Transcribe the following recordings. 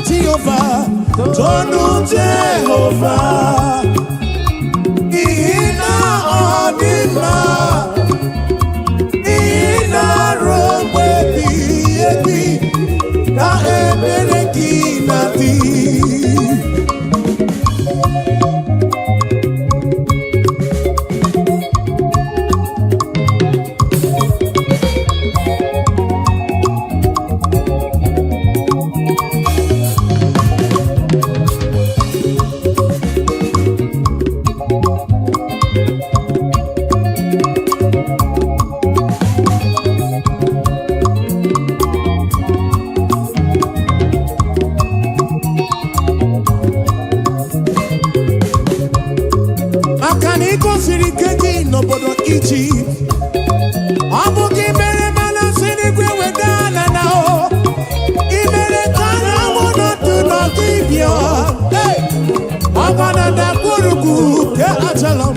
Jehova, tonu Jehova, n'ihi na ọ dị mma, n'ihi na ruo mgbe ebighị ebi ka ebere gị na-adị. Maka na ị gosiri ike gị n'obodo Ijipt, ọ bụ gị mere mana si n'igwe weda ala na o ị mere ka anyanwụ nọdụ n'ọdụ ibia ọgba na ndagwurugwu nke Ajalọm.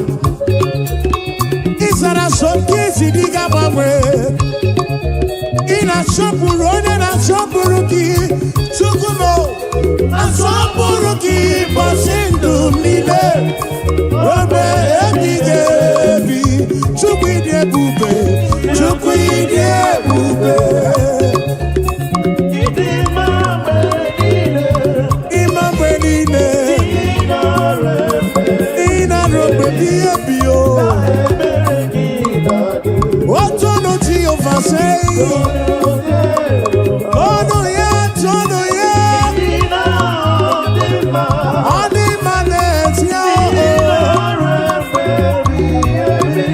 Ị zara so nke isi dị ga-agbanwe. Ị na-asọpụrụ onye na-asọpụrụ gị. Chukwu m, asọpụrụ gị ụbọchị ndụ m niile ruo ebighị ebi. Chukwu, ịdị ebube, Chukwu, ịdị ebube. Ịdị mma mgbe niile. Ịma mgbe niile. Ị nara efe. Ị na-arụ mgbe ebighị ebi o. Ebere gị na-adị. Otonu Jehova sei. Ọnụ ya, tonu ya. Ị na-adị mma. Ọ dị mma n'ezie Ị o. nara efe ebighị ebi,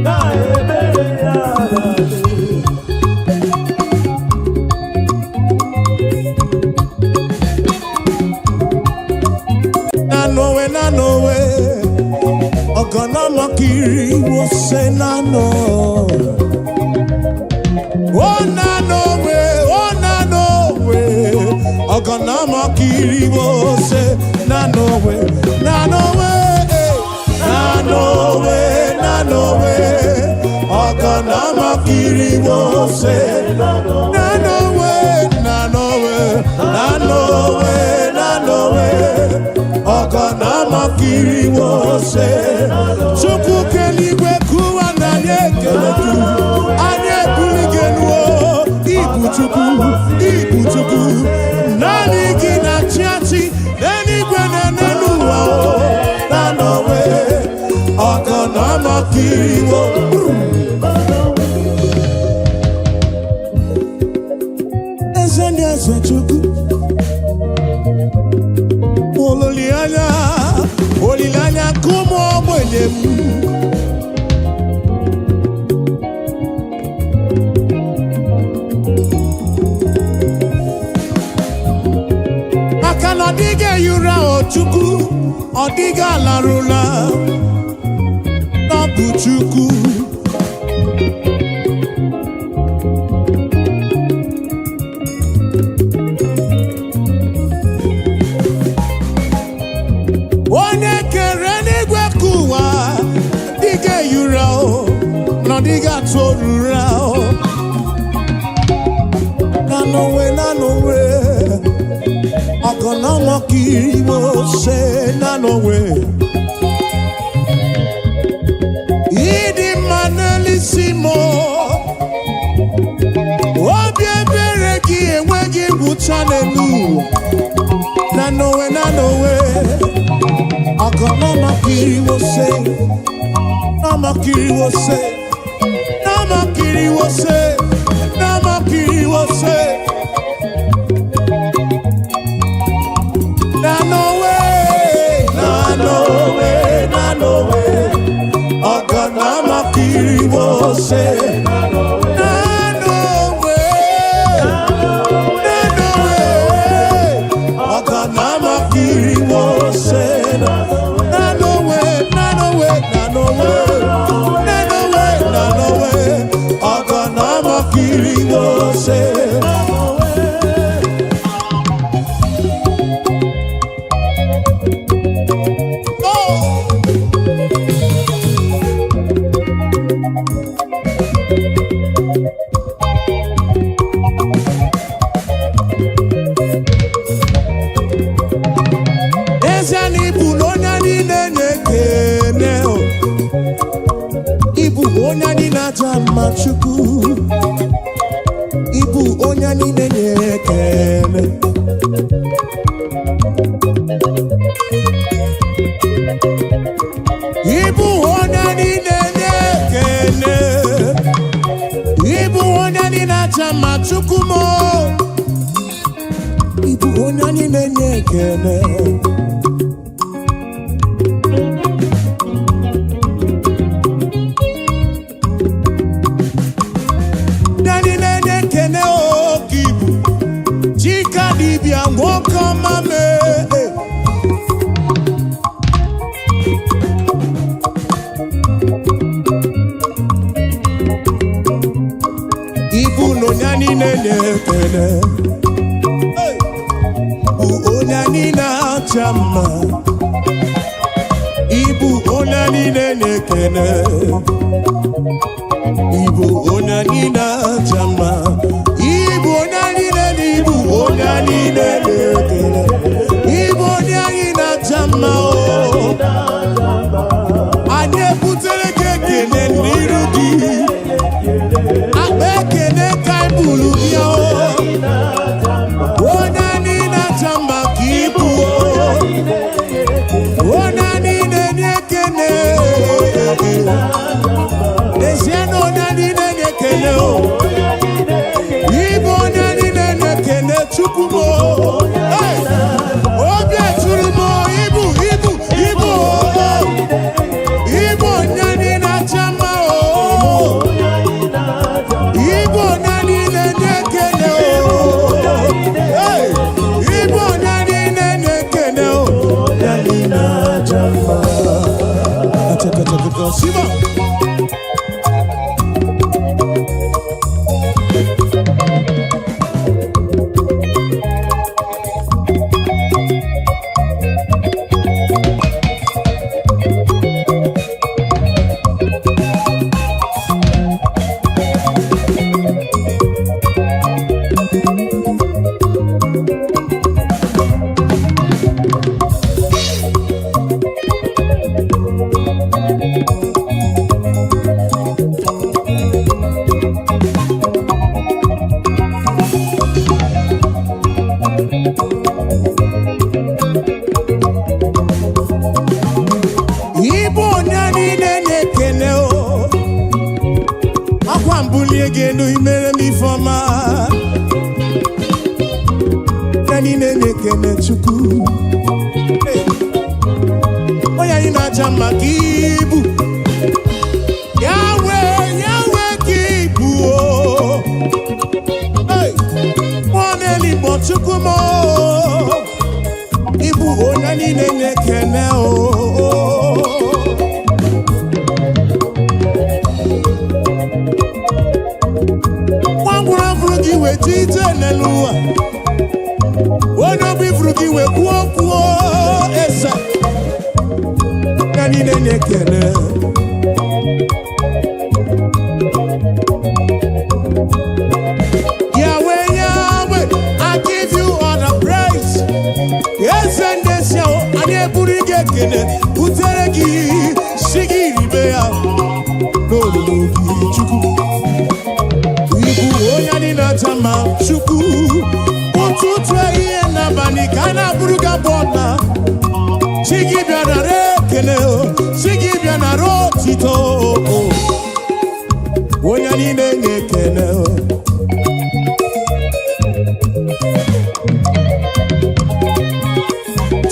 na ebere ya na-adị. Nanowe, nanowe, ọgọnọmọkiri wose nano. O nanowe, o nanowe, ọgọnọmọkiri wose nanowe, nanowe, eh, nanowe, nanowe, ọgọnọmọkiri wose nanowe, nanowe, nanowe, nanowe, ọgọnọmọkiri wose. Chukwu keligwe kụwa na anyị ekele gị, anyị ebuli gị elu o. Ibu Chukwu, ibu Chukwu, naanị gị na-achị achị n'eluigwe na n'elu ụwa o. Nanowe, ọgọnọmọkiri wo. Eze ndị eze, Chukwu, olileanya, olileanya nke ụmụ ogbenye m. Maka na ọ dịghị ehi ụra o Chukwu, ọ dịghị alarụla n'ọ bụ Chukwu. Onye kere n'igwe ka ụwa dịghị ehi ụra o, na ọ dịghị atụ ụra o. Nanowe, nanowe, ọgọnọmọkiri mo ṣe nanowe. Ịdị mma n'elisi m o. Obi ebere gị enweghị ngwụcha n'elu ụwa. Nanowe, nanowe, ọgọnọmọkiri mo ṣe, nọmọkiri mo ṣe, nọmọkiri mo ṣe, nọmọkiri mo ṣe. Nanowe, nanowe, nanowe, ọgọnọmọkiri mo ṣe. Nanowe, nanowe, ọgọnọmọkiri mo ṣe. Nanowe, nanowe, nanowe, nanowe, nanowe, ọgọnọmọkiri mo ṣe. mma, Chukwu. Ịbụ onye anyị na-enye ekele. Ịbụ onye anyị na-enye ekele. Ịbụ onye anyị na-aja mma, Chukwu m. Ịbụ onye anyị na-enye ekele. Ndị anyị na-enye ekele oke ibu Chika dibịa, nwoke ọma mee. Ibu na onye anyị na-enye ekele. Hey! Bụ onye anyị na-acha mma. Ibu onye anyị na-enye ekele. Ibu onye anyị na-acha mma. Ibu onye anyị na-enye, ibu onye anyị na-enye ekele. Ibu onye anyị na-acha mma o. Anyị ebutere gị ekele n'iru gị. Akpa ekele ka anyị buru bịa o. Onye anyị na-acha mma ka ibu o. Onye anyị na-enye ekele. N'ezie na onye anyị na-enye ekele o. Ịbụ onye anyị na-enye ekele, Chukwu m o. Hey! Obi eturu m o, ibu ibu ibu o. Ịbụ onye anyị na-acha mma o. Ịbụ onye anyị na-enye ekele o. Hey! Ịbụ onye anyị na-enye ekele o. Onye anyị na-acha mma. Achakachakaka, Siba. Ịbụ onye anyị na-enye ekele o. Akwa mbulie gị elu, imere m ifeọma. Onye anyị na-enye ekele, Chukwu. Hey! Onye anyị na-aja mma ka ibu. Yahweh, Yahweh ka ibu o. Hey! Mmụọ na-eligbo, Chukwu m o. Ịbụ onye anyị na-enye ekele o. Nwa ngwụrụ afụrụ gị wee ji ije n'elu ụwa. Onye ọbụ ifuru gị wee kwuo kwuo eze. Ya niile na-ekele. Yahweh, Yahweh, I give you all the praise. Eze ndị esi ahụ, anyị eburu gị ekele butere gị, si gị ribe ya n'olulu gị, Chukwu. Ịbụ onye anyị na-aja mma, Chukwu. Ụtụtụ, ehihie n'abalị ka a na-abụrụ gị abụ ọma. Chi gị bịa nara ekele o, chi gị bịa nara otito o. Onye anyị na-enye ekele o.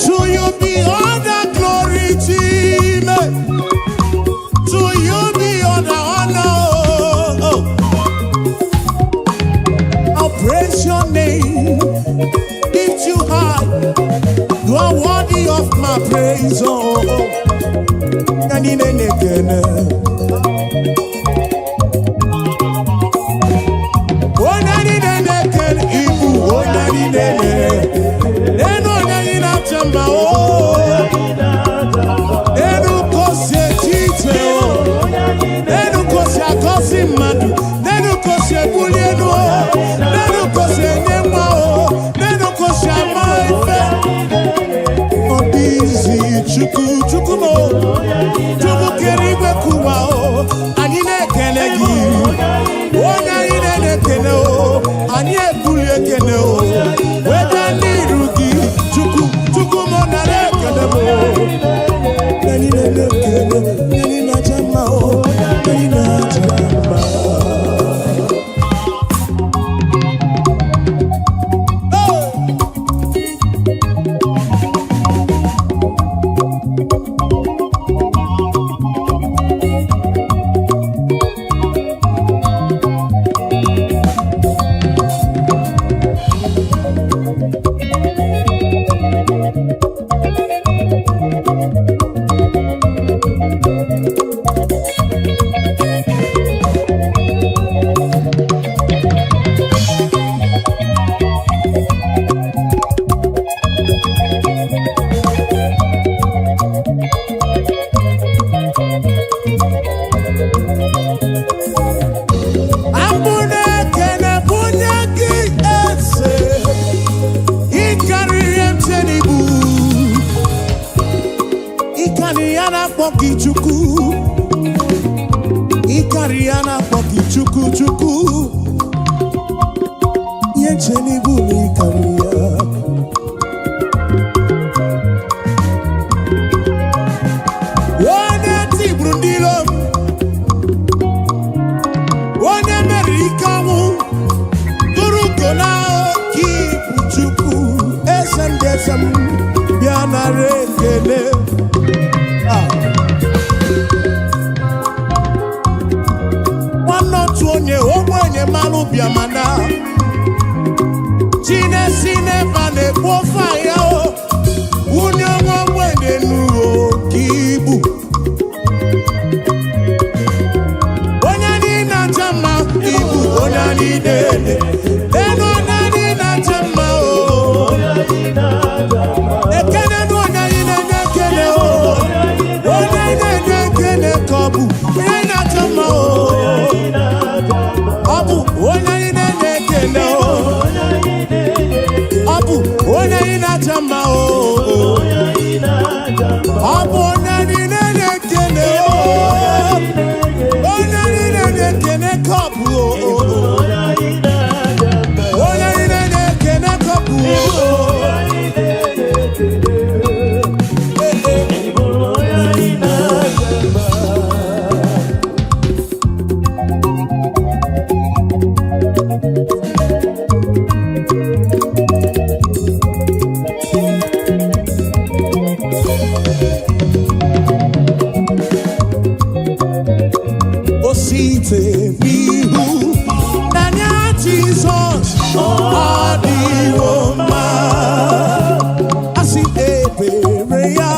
To you be all the glory, Chime. To you be all the honor. Oh. I'll praise your name, lift you high. You are worthy of my praise. Oh, oh. Anyị na-enye ekele. Onye anyị na-enye ekele, ịbụ onye anyị na-enye. Enu onye anyị na-acha mma o. Enu ka o si eche iche o. Enu ka o si agọzi mmadụ. Nenu ka o si ebuli elu o. Nenu ka o si enye nwa o. Nenu ka o si ama ife. Ọ dị izi, Chukwu, Chukwu m o. Chukwu kere igwe kụwa o. Anyị na-ekele gị. Abụ na-ekene bunye gị eze, ịkarịrị m chenibu, ịkarị ya na-akpọ gị Chukwu, ịkarị ya na-akpọ gị Chukwu Chukwu, ihe nchenibu na ịkarị ya. Onye tigburu ndị iro m, onye meriri ike ọnwụ, tụrụ ugo na oke ibu Chukwu, eze ndị eze m, bịa nara ekele. Ah. Nwanne otu onye ogbenye malụ bịa mana chinesi n'ebe a na-ekpu ofe ahịa o wunye nwa ogbenye n'ụwa oke ibu. Onye anyị na-acha mma ibu, onye anyị na-ele elu, onye anyị na-acha mma o. Ekene nụ onye anyị na-enye ekele o, onye anyị na-enye ekele ka ọ bụ onye anyị na-acha mma o. Ọ bụ onye anyị na-enye ekele o, ọ bụ onye anyị na-acha mma o. Ọ bụ onye anyị na-enye ekele o, onye anyị na-enye ekele ka ọ bụ o. Onye anyị na-enye ekele ka ọ bụ o. Ee, ee. O site n'ihu n'anya Jizọs, ọ dịwo mma. Asị ebere ya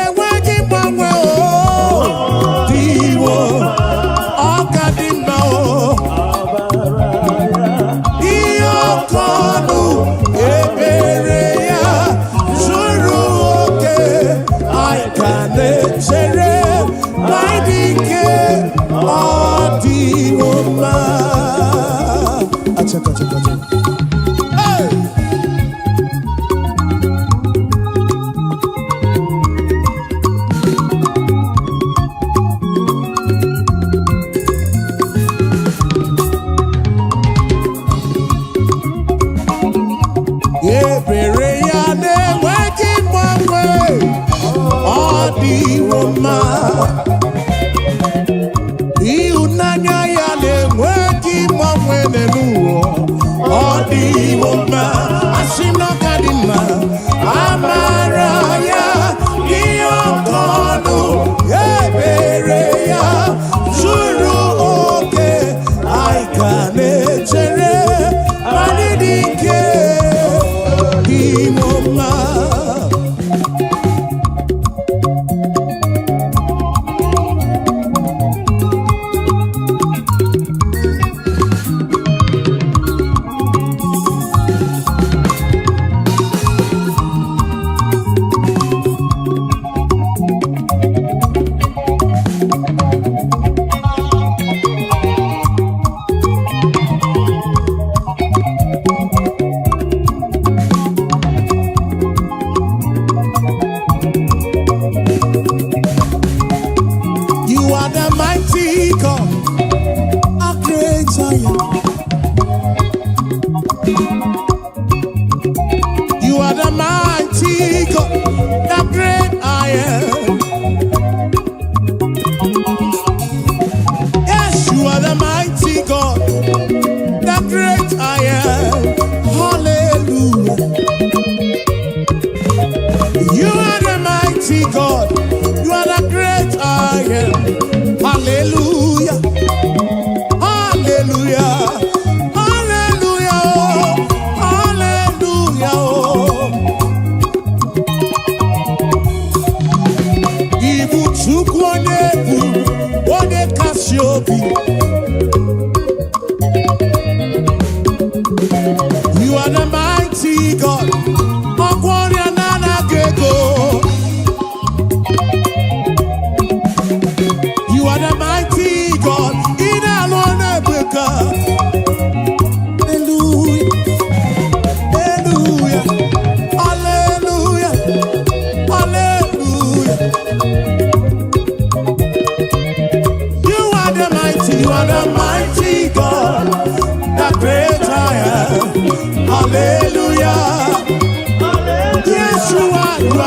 enweghị mgbanwe, o dịwo, ọ ka dị mma o. Ihe ọkọ ọnụ ebere ya zuru oke, anyị ka na-echere na ịdị ike, ọ dịwo mma. Achaka, achaka, achaka. Hey! Ebere ya na-enweghị mgbanwe, ọ dịwo mma. Ịhụnanya ya na-enweghị mgbanwe n'elu ụwa, ọ dịwo mma. Asị m na ọ ka dị mma. Amara ya dị oke ọnụ, ebere ya zuru oke, anyị ka na-echere ma anyị dị ike dịwo mma.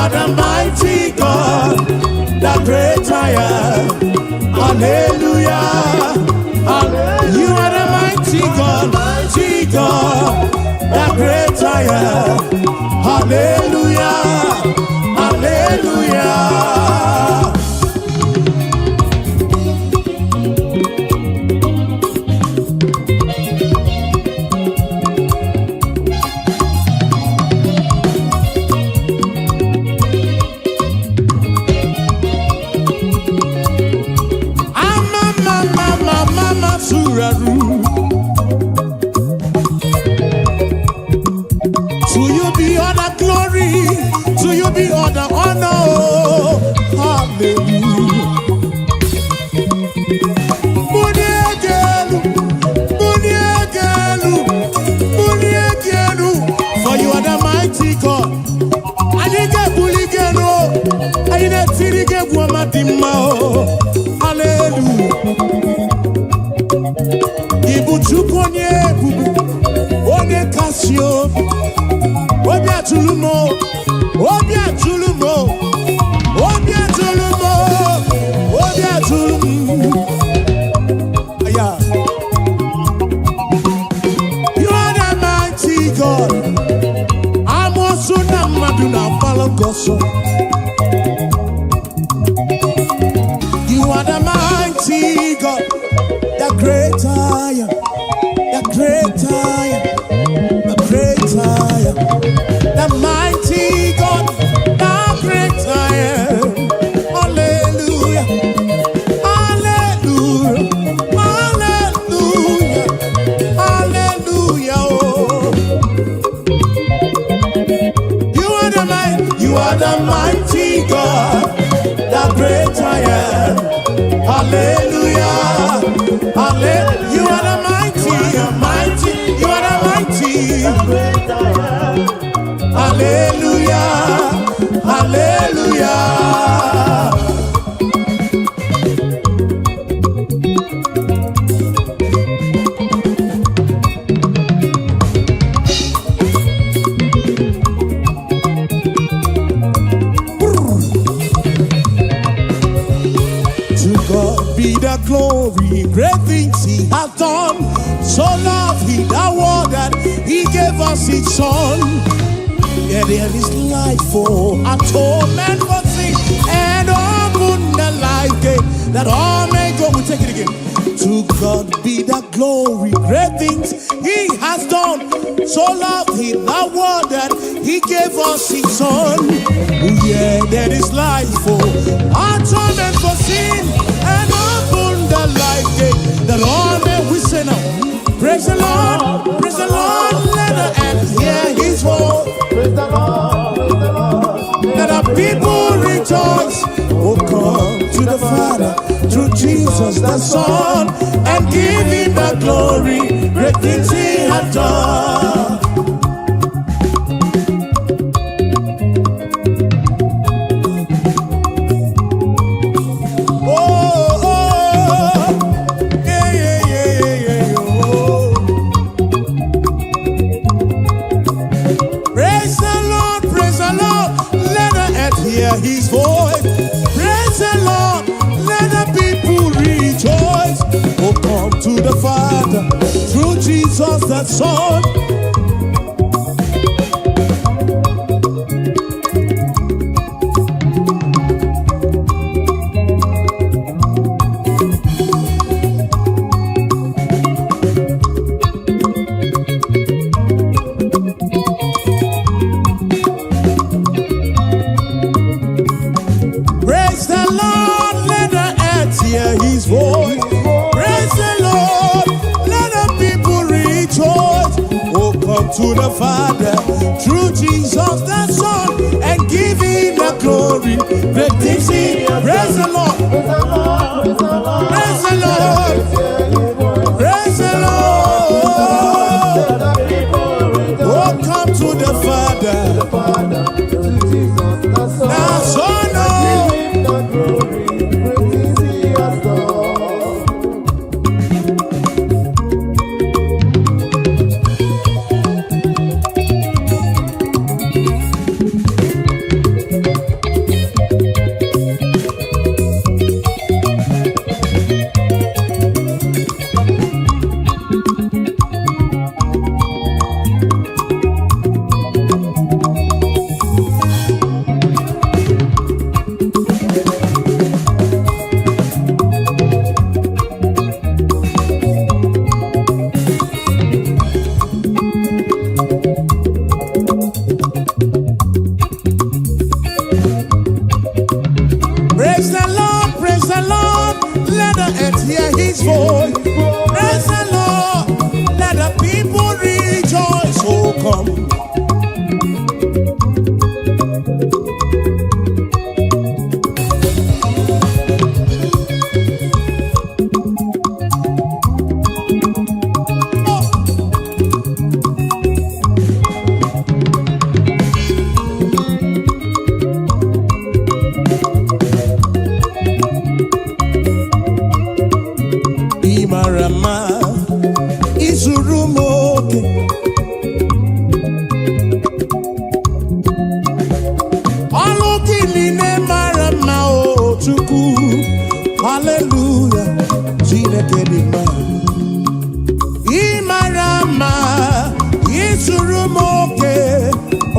are the mighty God, the great I am. Hallelujah. Hallelujah. You are the mighty God, mighty God, the great I am. Hallelujah. Hallelujah. Ama mama mama suraru. To you be all the glory, to you be all the honor. Hallelujah. Muniegelu, muniegelu, muniegelu. For you are the mighty God. Anyị ga-ebuli gị elu, anyị na-etiri gị egwu ọma dị mma o. Hallelujah. Ị bụ Chukwu onye ebube, onye kasị obi. Obi atụrụ m o, obi atụrụ m o, obi atụrụ m o, obi atụrụ m. Yeah. You are the mighty God. Amoosu na mmadụ na-agbalụ gị ọsọ. You are the mighty God, the great I am, the great I am, the great I am, the mighty God, the great I am. Hallelujah, hallelujah, hallelujah, hallelujah. Oh. You are the mighty, you are the mighty God, the great I am. Hallelujah, hallelujah. You are the mighty, mighty, you are the mighty. Great I am. Hallelujah, hallelujah. To God be the glory, great things He hath done. So loved He the world that He gave us His Son. Yeah, there is life for atonement for sin and open the life gate that all may go. We take it again. To God be the glory, great things He has done. So loved He the world that He gave us His Son. Oh, yeah, there is life for atonement for sin and open the life gate that all may we say now. Praise the Lord, praise the Lord, let the earth hear His voice. Praise the Lord, praise the Lord. Let the people rejoice. Oh, come to the Father through Jesus the Son and give him the glory. Great things he hath done. Oh, oh, yeah, yeah, yeah, yeah, yeah, oh. Praise the Lord, praise the Lord, let the earth hear his voice. Praise the Lord, let the people rejoice. Oh, come to the Father through Jesus the Son. Praise the Lord, let the earth hear his voice. Praise the Lord, let the people rejoice. Oh, come to the Father through Jesus the Son and give him the glory. Great things he. Praise the Lord, Praise the Lord, praise the Lord. praise the Lord, Hear his voice. praise the Lord. Let the people rejoice. Oh, come to the Father, The Father, through Jesus the Son. the Son. Oh. Give him the glory, great things he has done.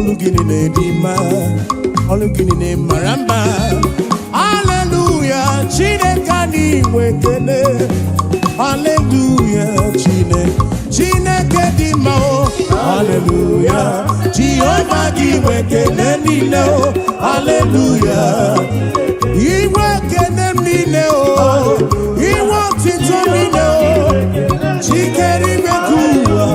Ọlụ gị niile dị mma, ọlụ gị niile mara mma. Haleluya, Chineke anyị nwe ekele. Haleluya, Chineke, Chineke dị mma o. Haleluya, Jehova gị nwe ekele niile o. Haleluya, inwe ekele m niile o, inwe otito niile o, chikere igwe ka ụwa.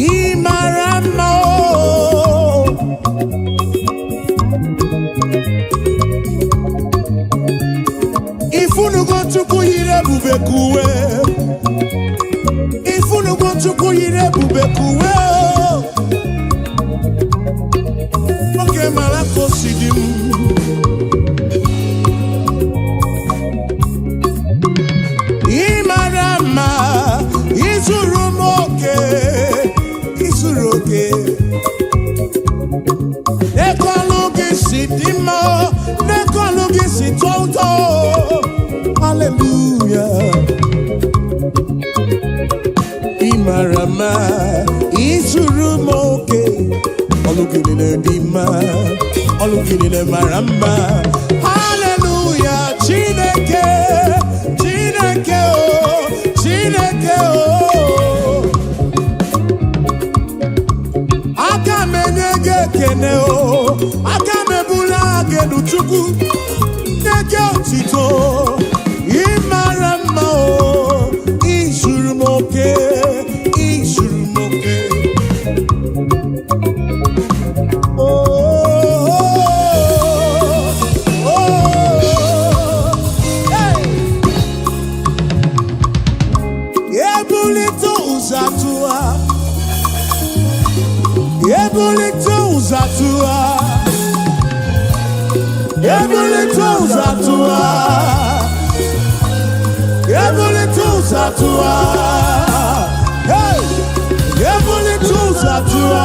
Ị mara mma o. Ifunugo Chukwu yiri ebube ka uwe. Ifunugo Chukwu yiri ebube ka uwe o. Oge mara ka o si dị m. Ị mara mma, izuru m oke, izuru oke. N'ekọlụ gị si dị mma, n'ekọlụ gị si tọọ ụtọ. Hallelujah. Ị mara mma, izuru m oke. Ọlụ gị niile dị mma, ọlụ gị niile mara mma. Hallelujah, Chineke, Chineke o, Chineke o. Aka m enye gị ekene o, aka m ebula gị elu Chukwu, nye gị otito. Ị mara mma o, izuru m oke, izuru m oke. Oh, oh, oh, hey. Ebulite ụzọ atụwa, ebulite ụzọ atụwa, ebulite ụzọ atụwa, ebulite ụzọ atụwa, hey! Ebulite ụzọ atụwa,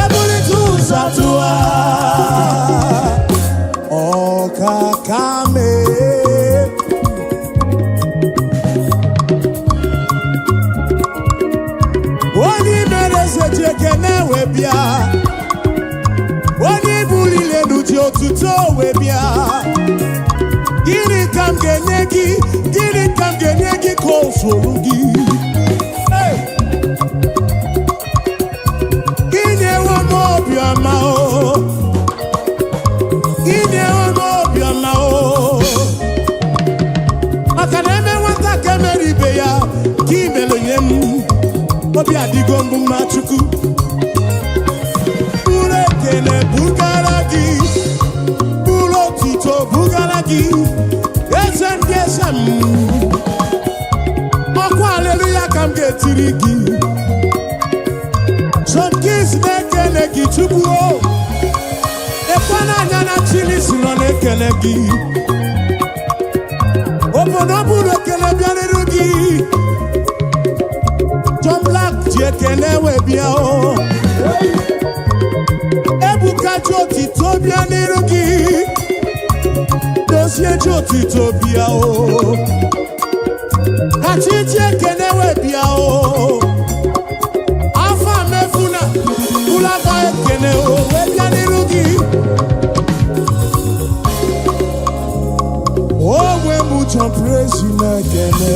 ebulite ụzọ atụwa, ọkaka mee. Onye mere eze ji ekene wee bịa, onye buliri elu ji otuto wee bịa. Gịnị ka m ga-enye gị? Gịnị ka m ga-enye gị ka o zuru gị? Hey! Inyewo m obiọma o, inyewo m obiọma o, maka na eme nwata ka emere ibe ya ka imere nye m. Obi adịgo mbụ mma Chukwu. Buru ekele bugara gị, buru otuto bugara gị, eze ndị eze m. Ọkwa aleluya ka m ga-etiri gị. John Kings na-ekele gị Chukwu o. Ekwe n'anya na Chili si nọ na-ekele gị. Obodo buru ekele bịarịrị gị. John Black ji ekele wee bịa o. Ebuka ji otito bịa n'iru gị. Dozie ji otito bịa o. Kachi ji ekele wee bịa o. Afọ mefuna ụlọaka ekele o wee bịa n'iru gị. Onwe m John Praise na-ekele.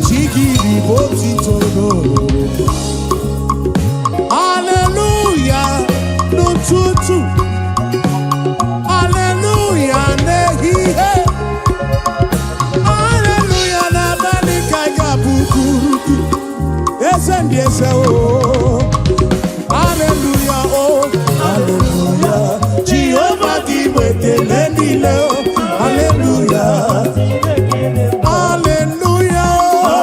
Chigidi bụ otito n'olulu. Hallelujah n'ụtụtụ. Hallelujah n'ehihie. Hallelujah n'abalị ka ị ga-abụ kwuru gị. Eze ndị eze o. Hallelujah o. Hallelujah. Jehova gị nwe ekele niile o. Hallelujah. Hallelujah o.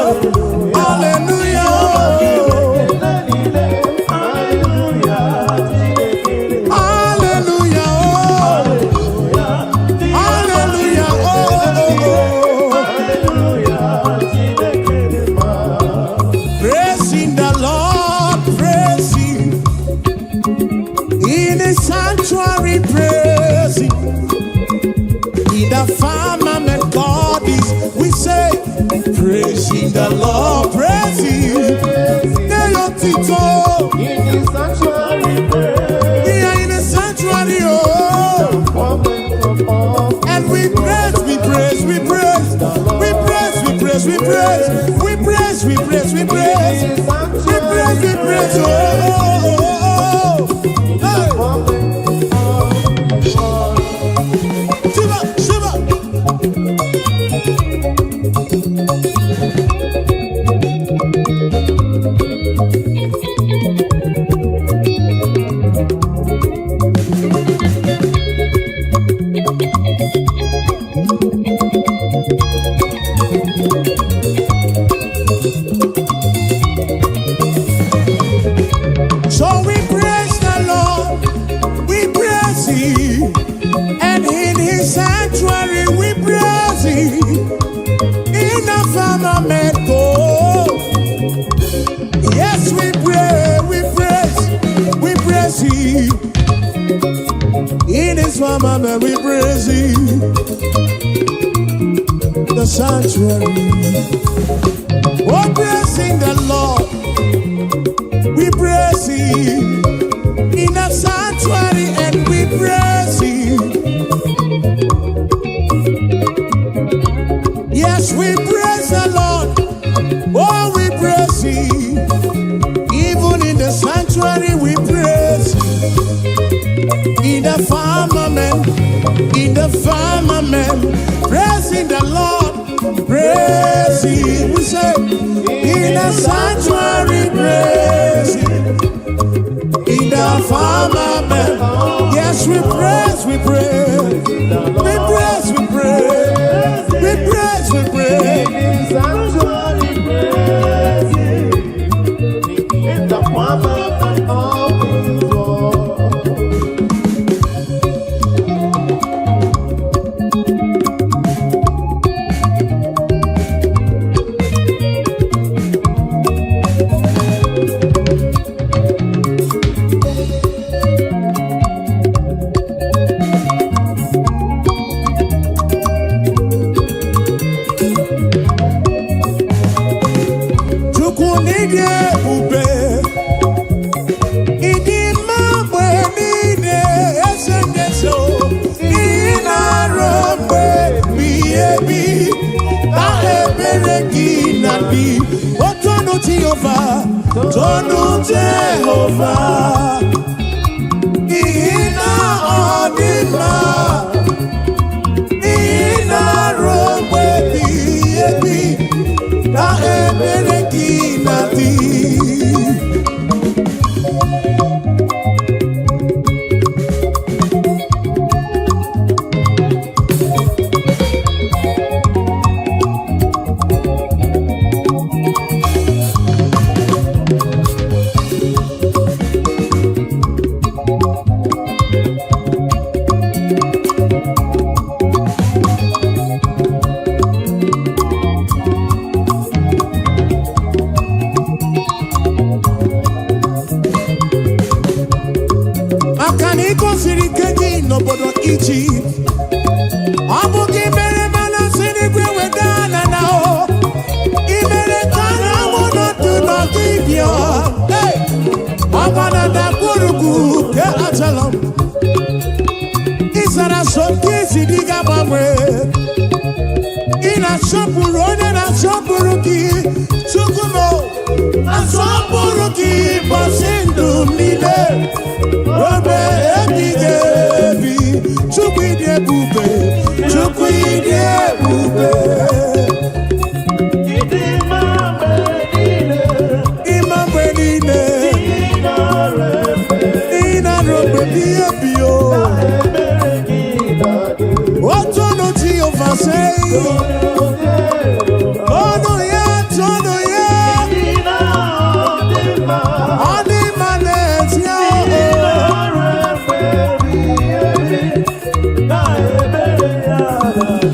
Hallelujah o. Hallelujah, oh. Hallelujah, oh, oh, oh. Praising the Lord. Sanctuary praise him. In the firmament God is, we say, praising the Lord, praise him. Nye ya otito. In the sanctuary, praise. Here in the sanctuary, oh. Moment of all And we praise, we praise, we praise, we praise, we praise, we praise, we praise, we praise, we praise, we praise, we praise, oh, oh, oh, oh. Hey. moment of all. Shiva, Shiva. So we praise the Lord, we praise Him, and in His sanctuary we praise Him. In the firmament, oh, yes, we pray, we praise Him. In His firmament, we praise Him. The sanctuary, oh, praising the Lord, we praise Him. In the sanctuary, and we praise Him. Yes, we praise the Lord. Oh, we praise Him. Even in the sanctuary, we praise Him. In the firmament, in the firmament, praising the Lord, praise Him. We say, in the sanctuary, praise Him. In the firmament, yes, we praise, we praise, we praise, we praise, we praise, we praise. In the sanctuary, praise Him. In the firmament of His word. Chukwu n'ịdị ebube, ịdị mma mgbe niile, eze ndị eze o. Ị na-arụ mgbe ebighị ebi, na ebere gị na-adị. O tonu Jehova, tonu Jehova, n'ihi na ọ dị mma, ị na-arụ mgbe ebighị ebi, na ebere gị na-adị. Maka na ị gosiri ike gị n'obodo Ijipt, ọ bụ gị mere mana si n'igwe weda na na o ị mere ka anyanwụ nọdụ n'ọdịbịa. Hey! Ọgba na ndagwurugwu nke Ajalon, ị zara so nke isi dị ga-agbanwe. Ị na-asọpụrụ onye na-asọpụrụ gị, Chukwu m, asọpụrụ gị ụbọchị ndụ m niile. Obe ebighị ebi, Chukwu ịdị ebube, Chukwu ịdị ebube. Ịdị mma mgbe niile, Ịma mgbe niile, ị nara efe, ị na-arụ mgbe ebighị ebi o. ebere gị na-adị. Otonu Jehova sei, ọnụ ya tọnụ ya, Ịdị na ọ dị mma, ọ dị mma n'ezie ị o. nara efe ebighị ebi, na ebere ya na-adị.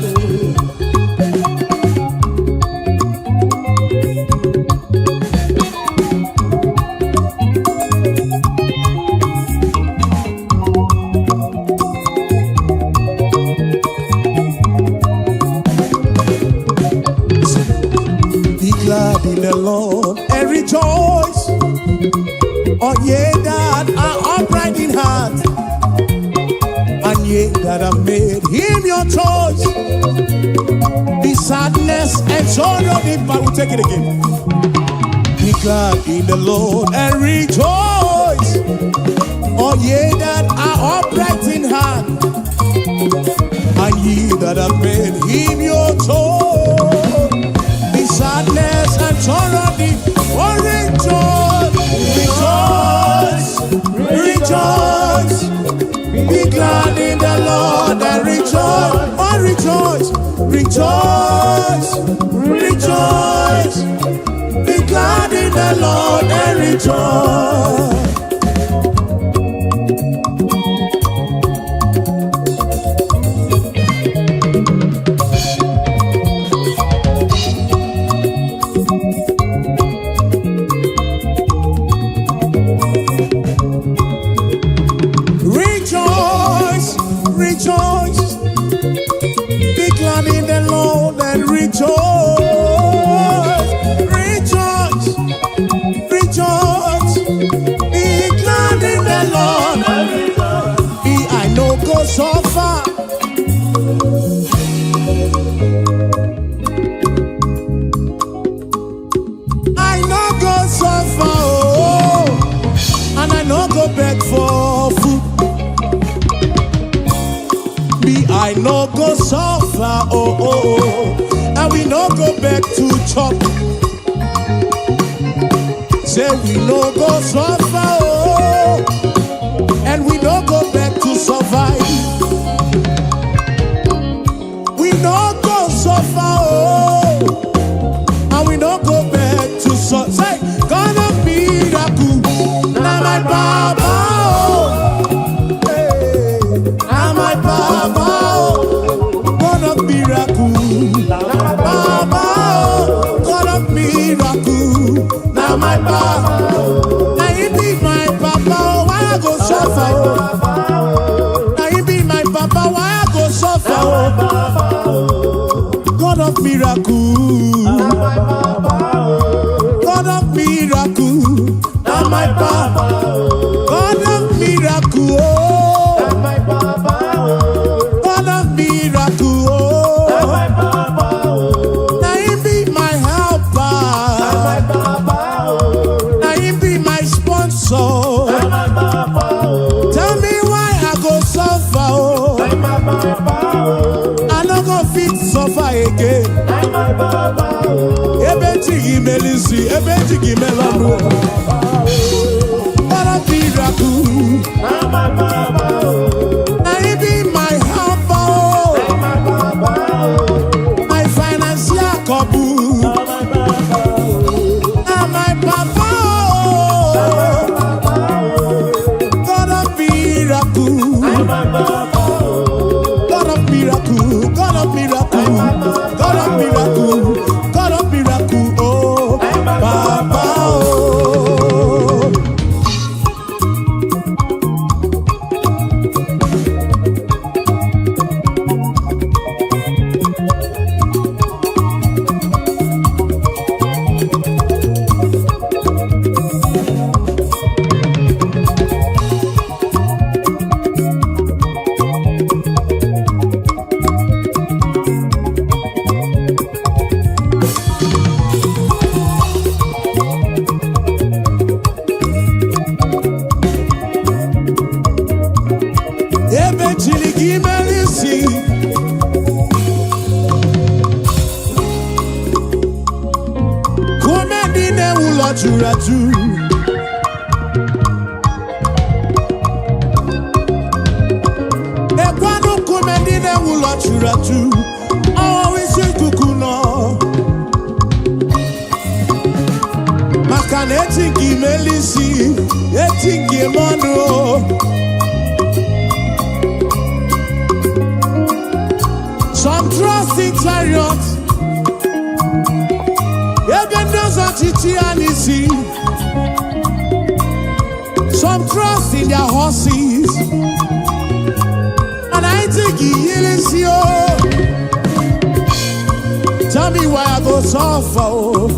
Ye that have made him your choice. The sadness and sorrow depart. We'll take it again. Be glad in the Lord and rejoice. All ye that are upright in heart, and ye that have made him your choice. The sadness and sorrow depart. Oh, rejoice, rejoice, rejoice. Be glad in the Lord and rejoice. Oh, rejoice, rejoice, rejoice. Be glad in the Lord and rejoice. Rejoice, rejoice. Be glad in the Lord and rejoice. Rejoice, rejoice. Be glad in the Lord. Be I no go suffer. I no go suffer, oh, and I no go beg for food. Me, I no go suffer, oh, and we no go beg to chop. Say we no go suffer, oh, and we no go beg to survive. We no go suffer, oh, and we no go beg to survive. Say, God of miracle, na my baba, oh, hey, na my baba, oh, God of miracle, baba, oh, God of miracle, na my baba. Na he be my papa, oh, why I go suffer? Oh? Na he be my papa, why I go suffer? Oh? God of miracle, God of miracle, na my papa. God of miracle, oh, God of miracle, oh. Na him be my helper, na him be my sponsor. Tell me why I go suffer, oh. I no go fit suffer again. Ebe chi gị mere isi, ebe chi gị mere ọnụ. God of miracle, na him be my helper, oh. My financial couple, na my papa, oh. God of miracle, God of miracle, God of miracle, God of miracle, God of miracle, oh, Papa, oh. Ebe chiri gị mere isi, kume ndị na-ewu ụlọ juru ajụ. Ekwanụ nkume ndị na-ewu ụlọ juru ajụ, ọwụ isi ikuku nọ. Maka na eti nke imeli isi, eti nke ime ọnụ o. Some trust in chariots, ebe ndị ọzọ chichi ya n'isi. Some trust in their horses, and I think he o. Tell me why I go suffer o.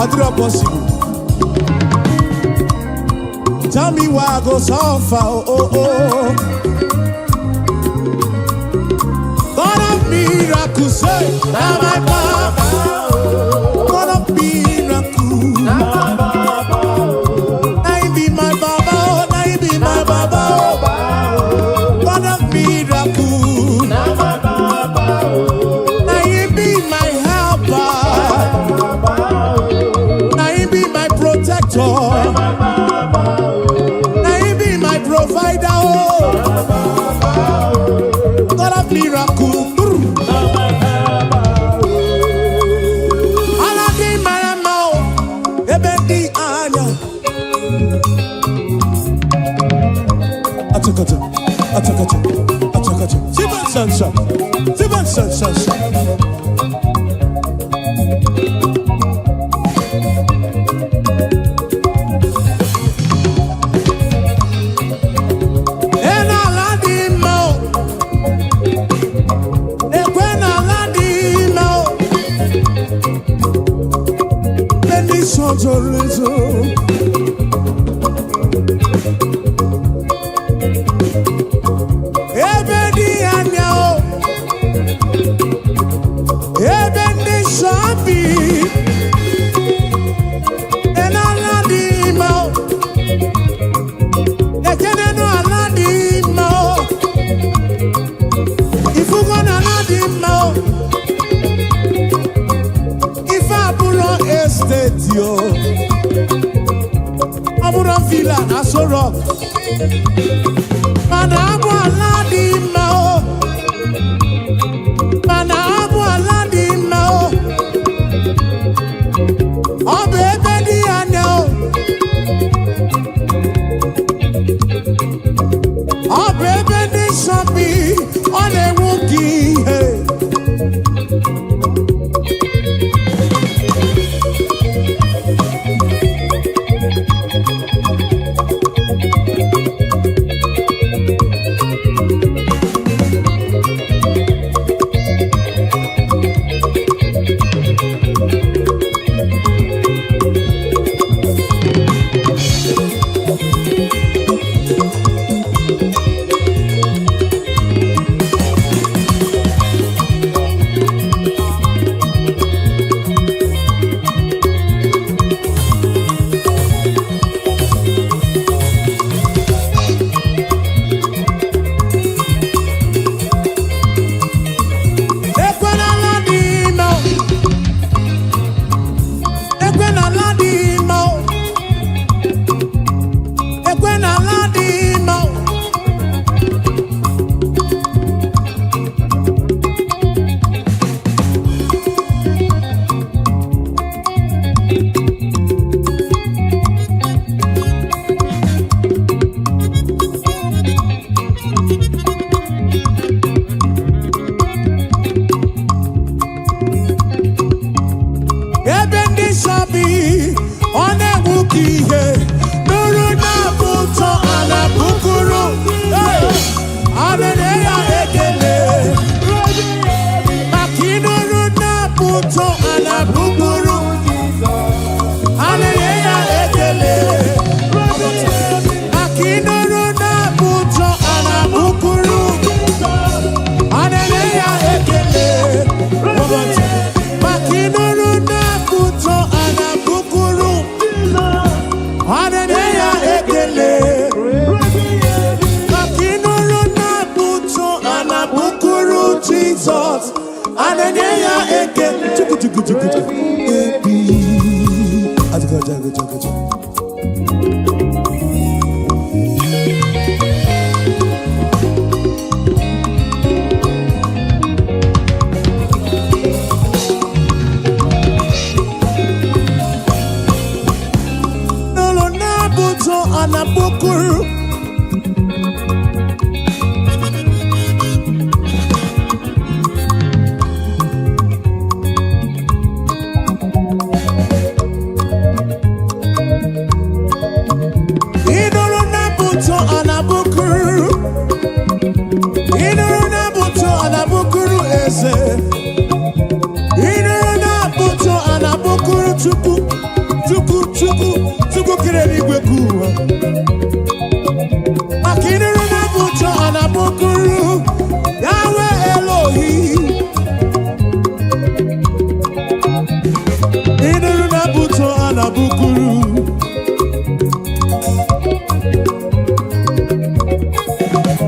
Ọ dịrọ possible. Tell me why I go suffer. Oh. God of miracles, say, now my papa. God of miracles, now he be my baba, oh, now he be my baba, oh. God of miracles, now he be my helper, now he be my protector, now he be my provider, oh. God of miracles. Ala dị mara mma o, ebe dị anya. Achakacha, achakacha, achakacha. Siban sansa, siban sansa. Ena ala dị mma o, ekwe na ala dị mma o. Ebe ndị nsọ zoro ezo. Ebe dị anya o, ebe ndị nsọ bi. Ena ala dị mma o, ekene nụ ala dị mma o. Ifugo na ala dị mma o. Ife abụrụ estate o, ọ bụrụ villa na Aso Rock, mana abụ ala dị mma o, mana abụ ala dị mma o. Ọ bụ ebe dị anya o, ọ bụ ebe ndị nsọ bi, ọ na-enwu gị ihe. Ekwe n'ala dị mma o. Ekwe n'ala dị mma o. Ekwe n'ala dị mma o. Ebe ndị nsọ bi, ọ na-enwu ka ihe. Nụrụ na-abụ ụtọ ala bukuru. Hey! Alele ya ekele. Maka ịnụrụ na-abụ ụtọ ala bukuru. Alele ya ekele. Maka ịnụrụ na-abụ ụtọ ala bukuru. Alele ya ekele. Maka ịnụrụ na-abụ ụtọ ala bukuru. Alele ya ekele. Maka ịnụrụ na-abụ ụtọ ala bukuru Jizọs. Alele ya ekele. Chukwu chukwu chukwu chukwu. Ebi. Achakacha, achakacha. N'ụlọ na-abụ ụtọ ala bukuru. Ịnụrụ na-abụ ụtọ ala bukuru. Ịnụrụ na-abụ ụtọ ala bukuru eze. Ịnụrụ na-abụ ụtọ ala bukuru Chukwu. Chukwu, Chukwu, Chukwu kere eluigwe ka ụwa.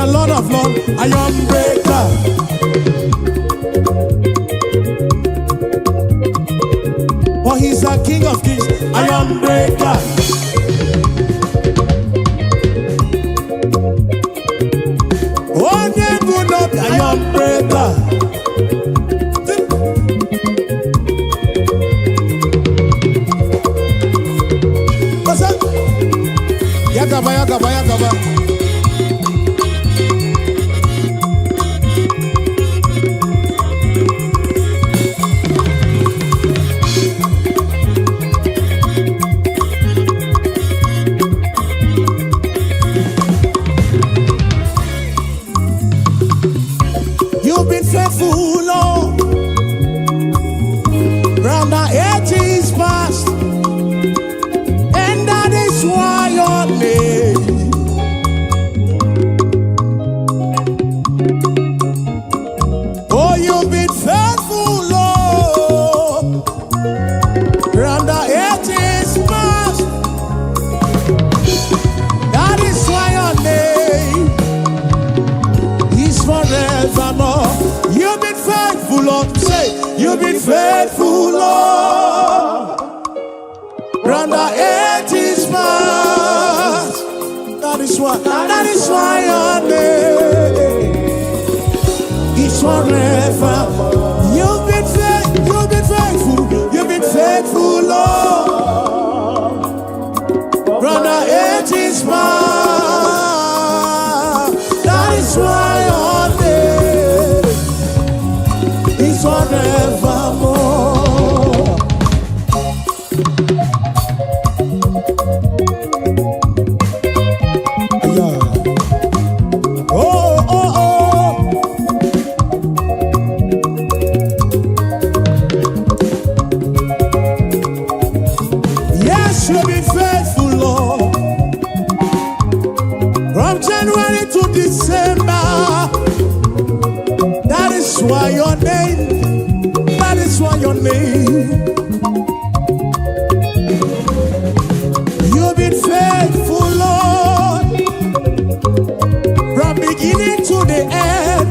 a Lord of Lords, Iron Breaker. For he's a King of Kings, Iron Breaker. Onye bụ n'obi, Iron Breaker. What's up? Yakaba, yakaba, yakaba. You've been faithful, Lord, from the ages past, and that is why your name. Oh, you've been faithful, Lord, from the ages past. That is why your name is forevermore. You've been faithful, Lord. Say, you've been faithful, Lord, from the ages past. That is why your name is forever. You've been faithful, you've been faithful, Lord, from the ages past. That is why your name is forevermore. Yeah. Oh. Yes, you've been faithful, Lord. From January to December. That is why your name, that is why your name. You've been faithful, Lord, from beginning to the end.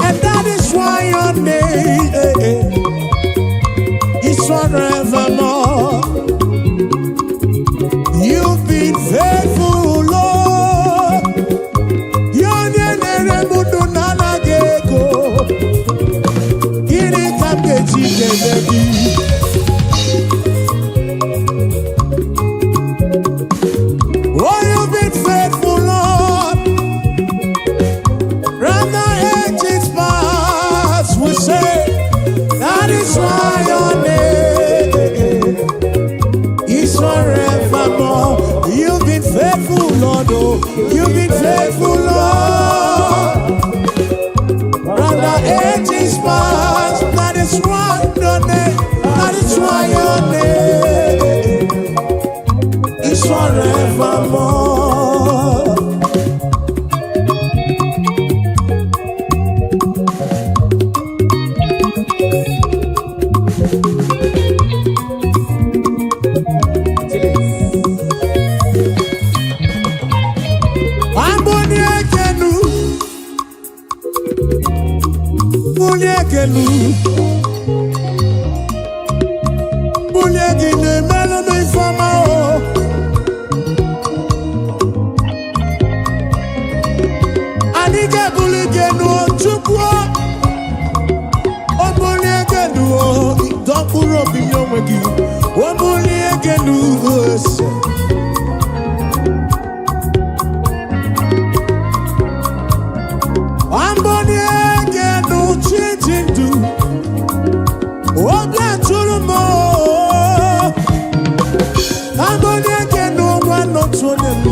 And that is why your name is forevermore. You've been faithful, Lord. Onye na-ere m ndụ na-anaghị ego. Gịnị ka m ga-eji kelee gị? Oh, you've been faithful, Lord. From the ages past, we say, that is why your name is forevermore. You've been faithful, Lord. Oh, you've been faithful, Lord. From the ages past, that is why your name, that is why your name is forevermore. Chilis. Amboni ekenu, bulie ekenu, bulie gị na-emelụ m ifeọma o. Anyị ga-ebuli gị enu o, Chukwu o. O bulie gị enu o, dọkpụrụ obi nye onwe gị. O bulie gị enu ose. Amboni egenu chi ndụ, obi atụrụ m o. Amboni egenu nwa n'otu onye m.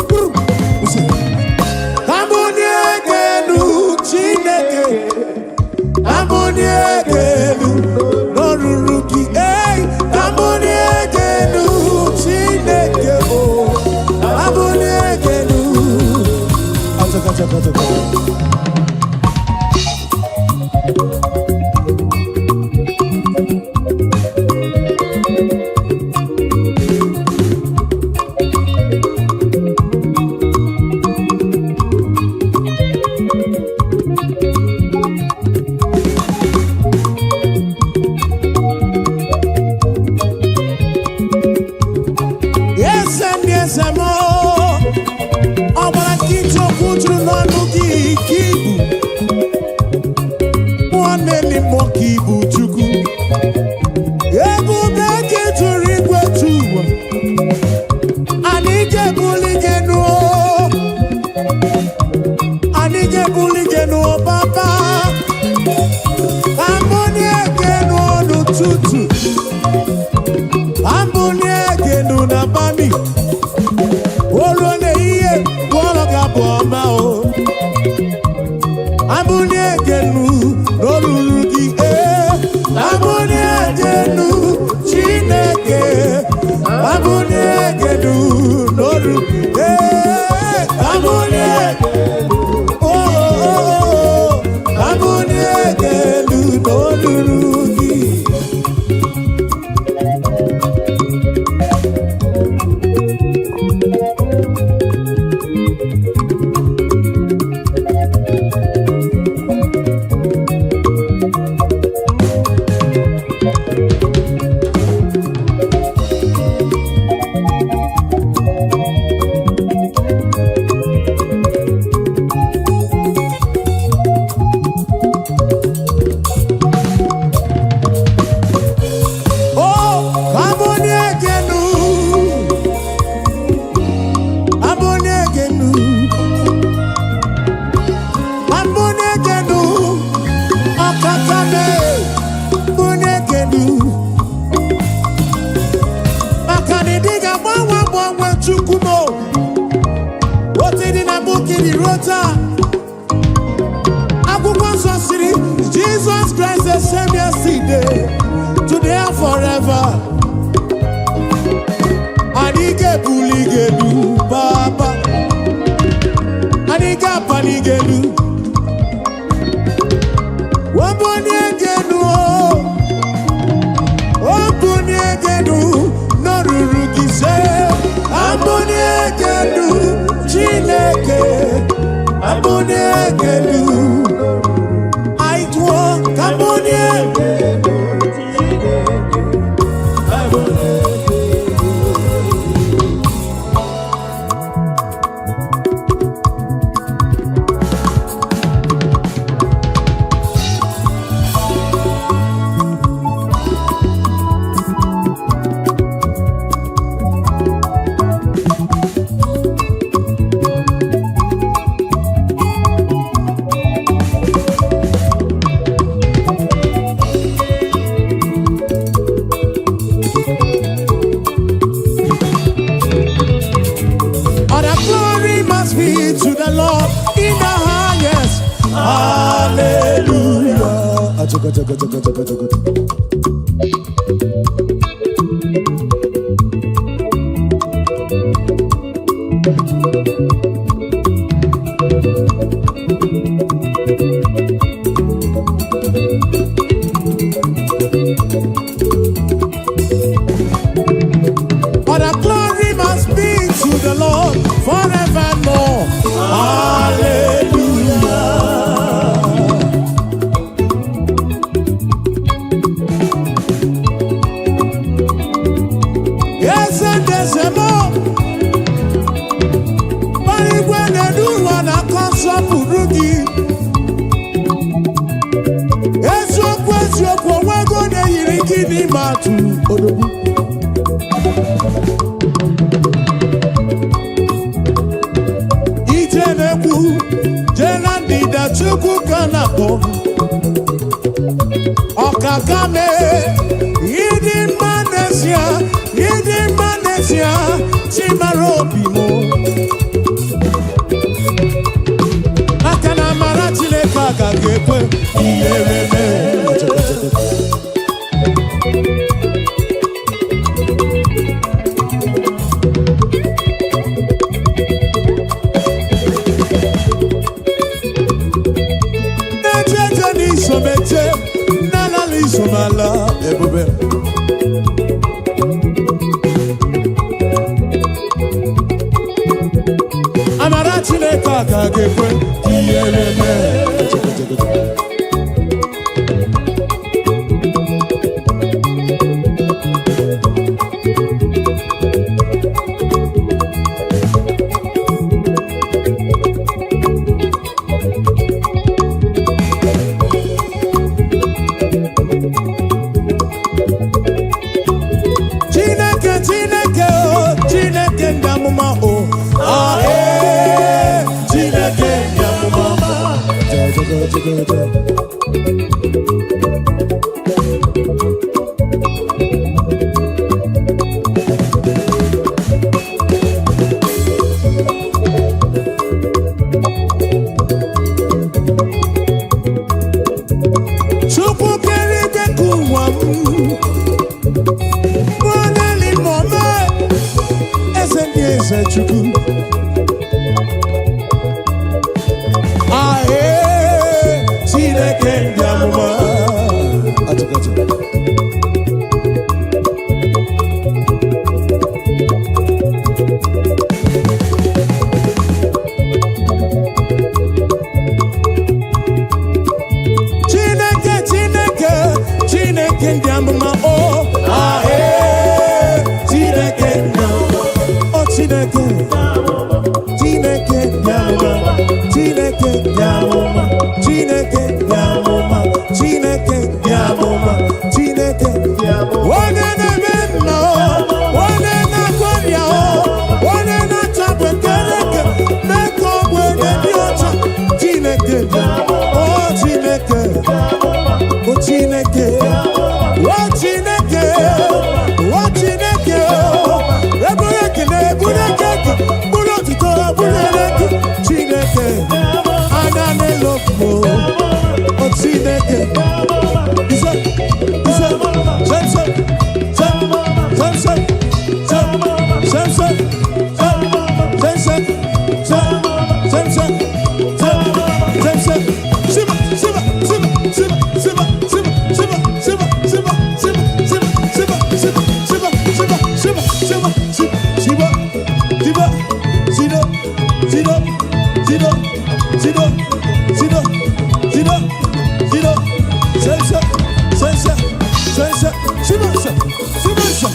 Kwụsị. Amboni egenu Chineke, amboni egenu n'ọrụrụ gị. Ei, amboni egenu Chineke o, amboni egenu. Achaka, achaka, achaka. Chukwu m otu dị na mbụ kiri ruo taa. Akwụkwọ nsọ siri Jesus Christ the same yesterday, today and forever. Anyị ga-ebuli gị elu, Baba. Anyị ga-apali gị elu. Wabuni gị elu o. Obunie gị elu n'oruru gị se. Abunie gị elu, Chineke. Abunie gị elu. Anyị tụọ ka abunie. Chineke, abulie gị elu. All the glory must be to the Lord in the highest. Hallelujah. Achaga, chaga, chaga, chaga, chaga. All the glory must be to the Lord forevermore. Hallelujah. Yes, and there's a more. Igwe na-edu ụwa na-akọ nsọpụrụ gị. Eziokwu, eziokwu, onwego na-eyiri gị n'ime atụ odogwu. Ije na-ekwu jee na ndịda, Chukwu ka na-akpọ. Ọkaka mee, ịdị mma n'ezie, ịdị mma n'ezie, chimara obi m. Maka na amara Chineke agaghị ekwe ihere mee. Na-eje eje n'isomeje, na-alala isomala ebube. Amara Chineke agaghị ekwe ihere mee. Chineke, Chineke o, Chineke ndị amụma o, ah, ee, Chineke ndị amụma. Ja, ja, ja, ja, ja, ja. Chukwu kere igwe ka ụwa m nwaneli mọme, eze ndị eze, Chukwu. Ahee, Chineke ndị amụma. Atụkatụ. Chineke, Chineke, Chineke ndị amụma o, ahee, Chineke ndị amụma o, Chineke, Chineke ndị amụma, Chineke ndị amụma, Chineke ndị amụma, Chineke ndị amụma, Chineke onye na-eme mma o, onye na-agwọ ọrịa o, onye na-achapụ ekereke mee ka ogbenye dị ọcha, Chineke o, Chineke o, Chineke o, Chineke o, Chineke o, eburu ekele, eburu. Siba, siba, sido, sido, sido, sido, sido, sido, sido, sense, sense, sense, sibense, sibense,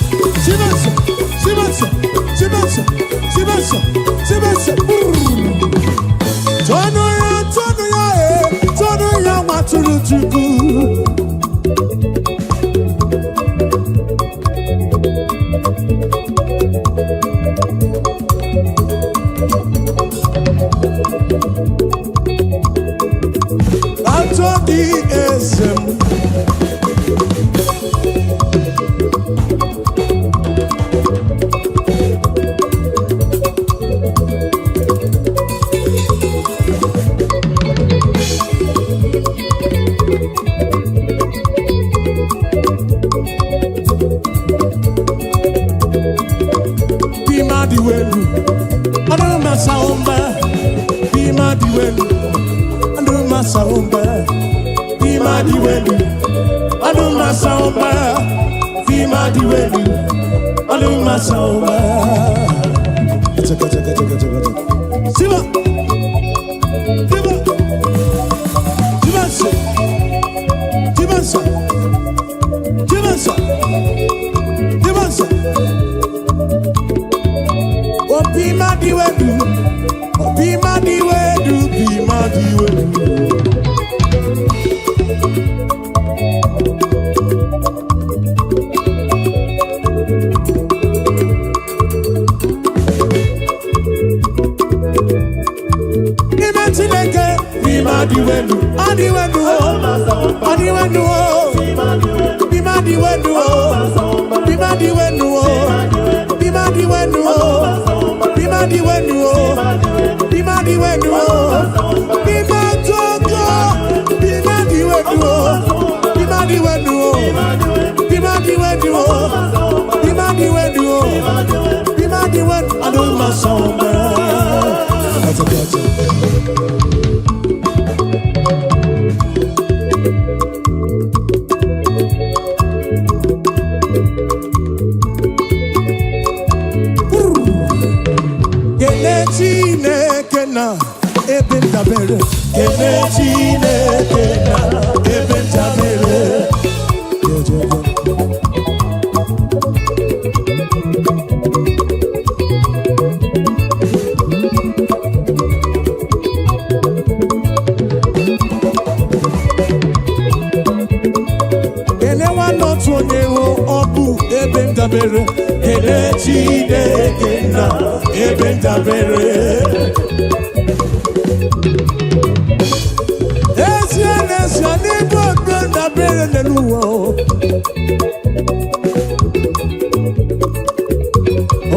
sibense, sibense, sibense, sibense, sibense. Brrr. Tọnụ ya, tọnụ ya, e, tọnụ ya, nwatụrụ Chukwu. Atọ gị eze m. Bima dị welu, ọdụ masa ụmba. Bima dị welu, ọdụ masa ụmba. Bima dị welu, ọdụ masa ụmba. Bima dị welu, ọdụ masa ụmba. Chaka, chaka, chaka, chaka, chaka. Siba! Siba! Siba nso! Siba nso! Siba nso! Siba nso! Obi ma di wedu, obi ma di wedu, bi ma di wedu. N'ime Chineke, n'ime adị wedu, adị wedu o, adị wedu o, n'ime adị wedu o, n'ime adị wedu o, n'ime adị wedu o, n'ime adị wedu o, n'ime adị wedu o, n'ime Chukwu, n'ime adị wedu o, n'ime adị wedu o, n'ime adị wedu o, n'ime adị wedu o, n'ime adị wedu, adị mma. Gotcha, gotcha. Kele Chineke na ebe ndabere. Kele Chineke na ebe ndabere. Jejeje. Kele nwanne otu onye hụ ọ bụ ebe ndabere. Kele Chineke na ebe ndabere. Ezie n'ezie n'ebe ebe ndabere n'elu ụwa o.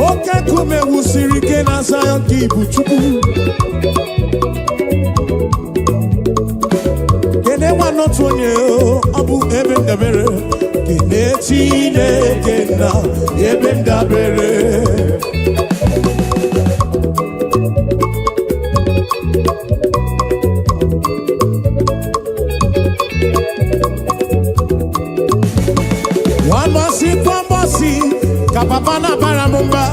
Oke nkume wusiri ike na Zion ka ibu Chukwu. Kene nwanne otu onye o, ọ bụ ebe ndabere. Kene Chineke na ebe ndabere. Nwamasị kwambọsị ka papa na-abara m mba.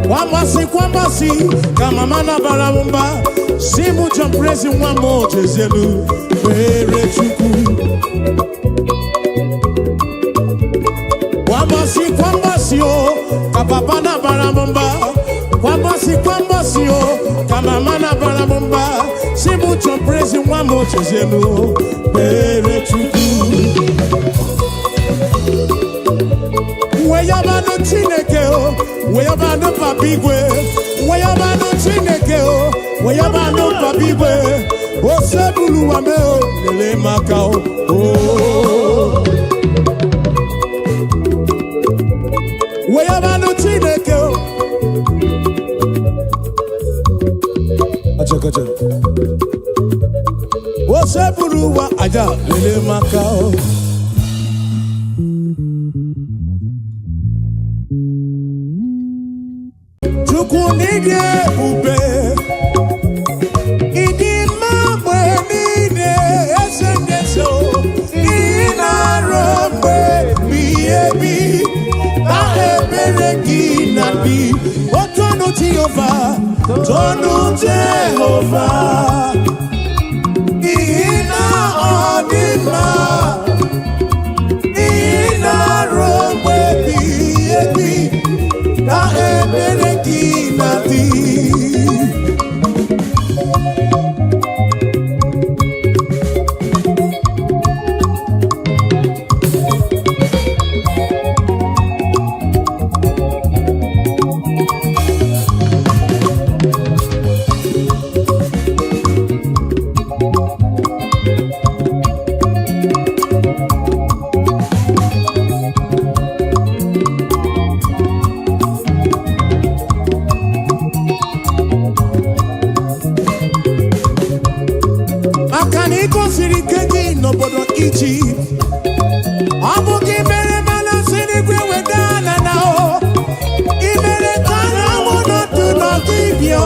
Nwamasị kwambọsị ka mama na-abara m mba. Si mụ John Prezi nwa m ojezielu kpere Chukwu. Kwambọsị kwambọsị o ka papa na-abara m mba. Kwambọsị kwambọsị o ka mama na-abara m mba. Si mụ John Prezi nwa m ojezielu kpere Chukwu. Weyabanụ Chineke o, weyabanụ Papa Igwe, weyabanụ Chineke o, weyabanụ Papa Igwe, osebulu wame o, lele maka o. o. Weyabanụ Chineke o. Acha, acha. Osebulu wa aja lele maka o. Chukwu n'ịdị ebube, ịdị mma mgbe niile, eze ndị eze o, ị na-arụ mgbe ebighị ebi, na ebere gị na ebi. Toonu Jehova, toonu Jehova, n'ihi na ọ dị mma, n'ihi na ruo mgbe ebighị ebi ka ebere gị na-adị. Maka na ị gosiri ike gị n'obodo Ijipt, ọ bụ gị mere mana si n'igwe weda ala na o ị mere ka anyanwụ nọdụ n'ọdụ ibio.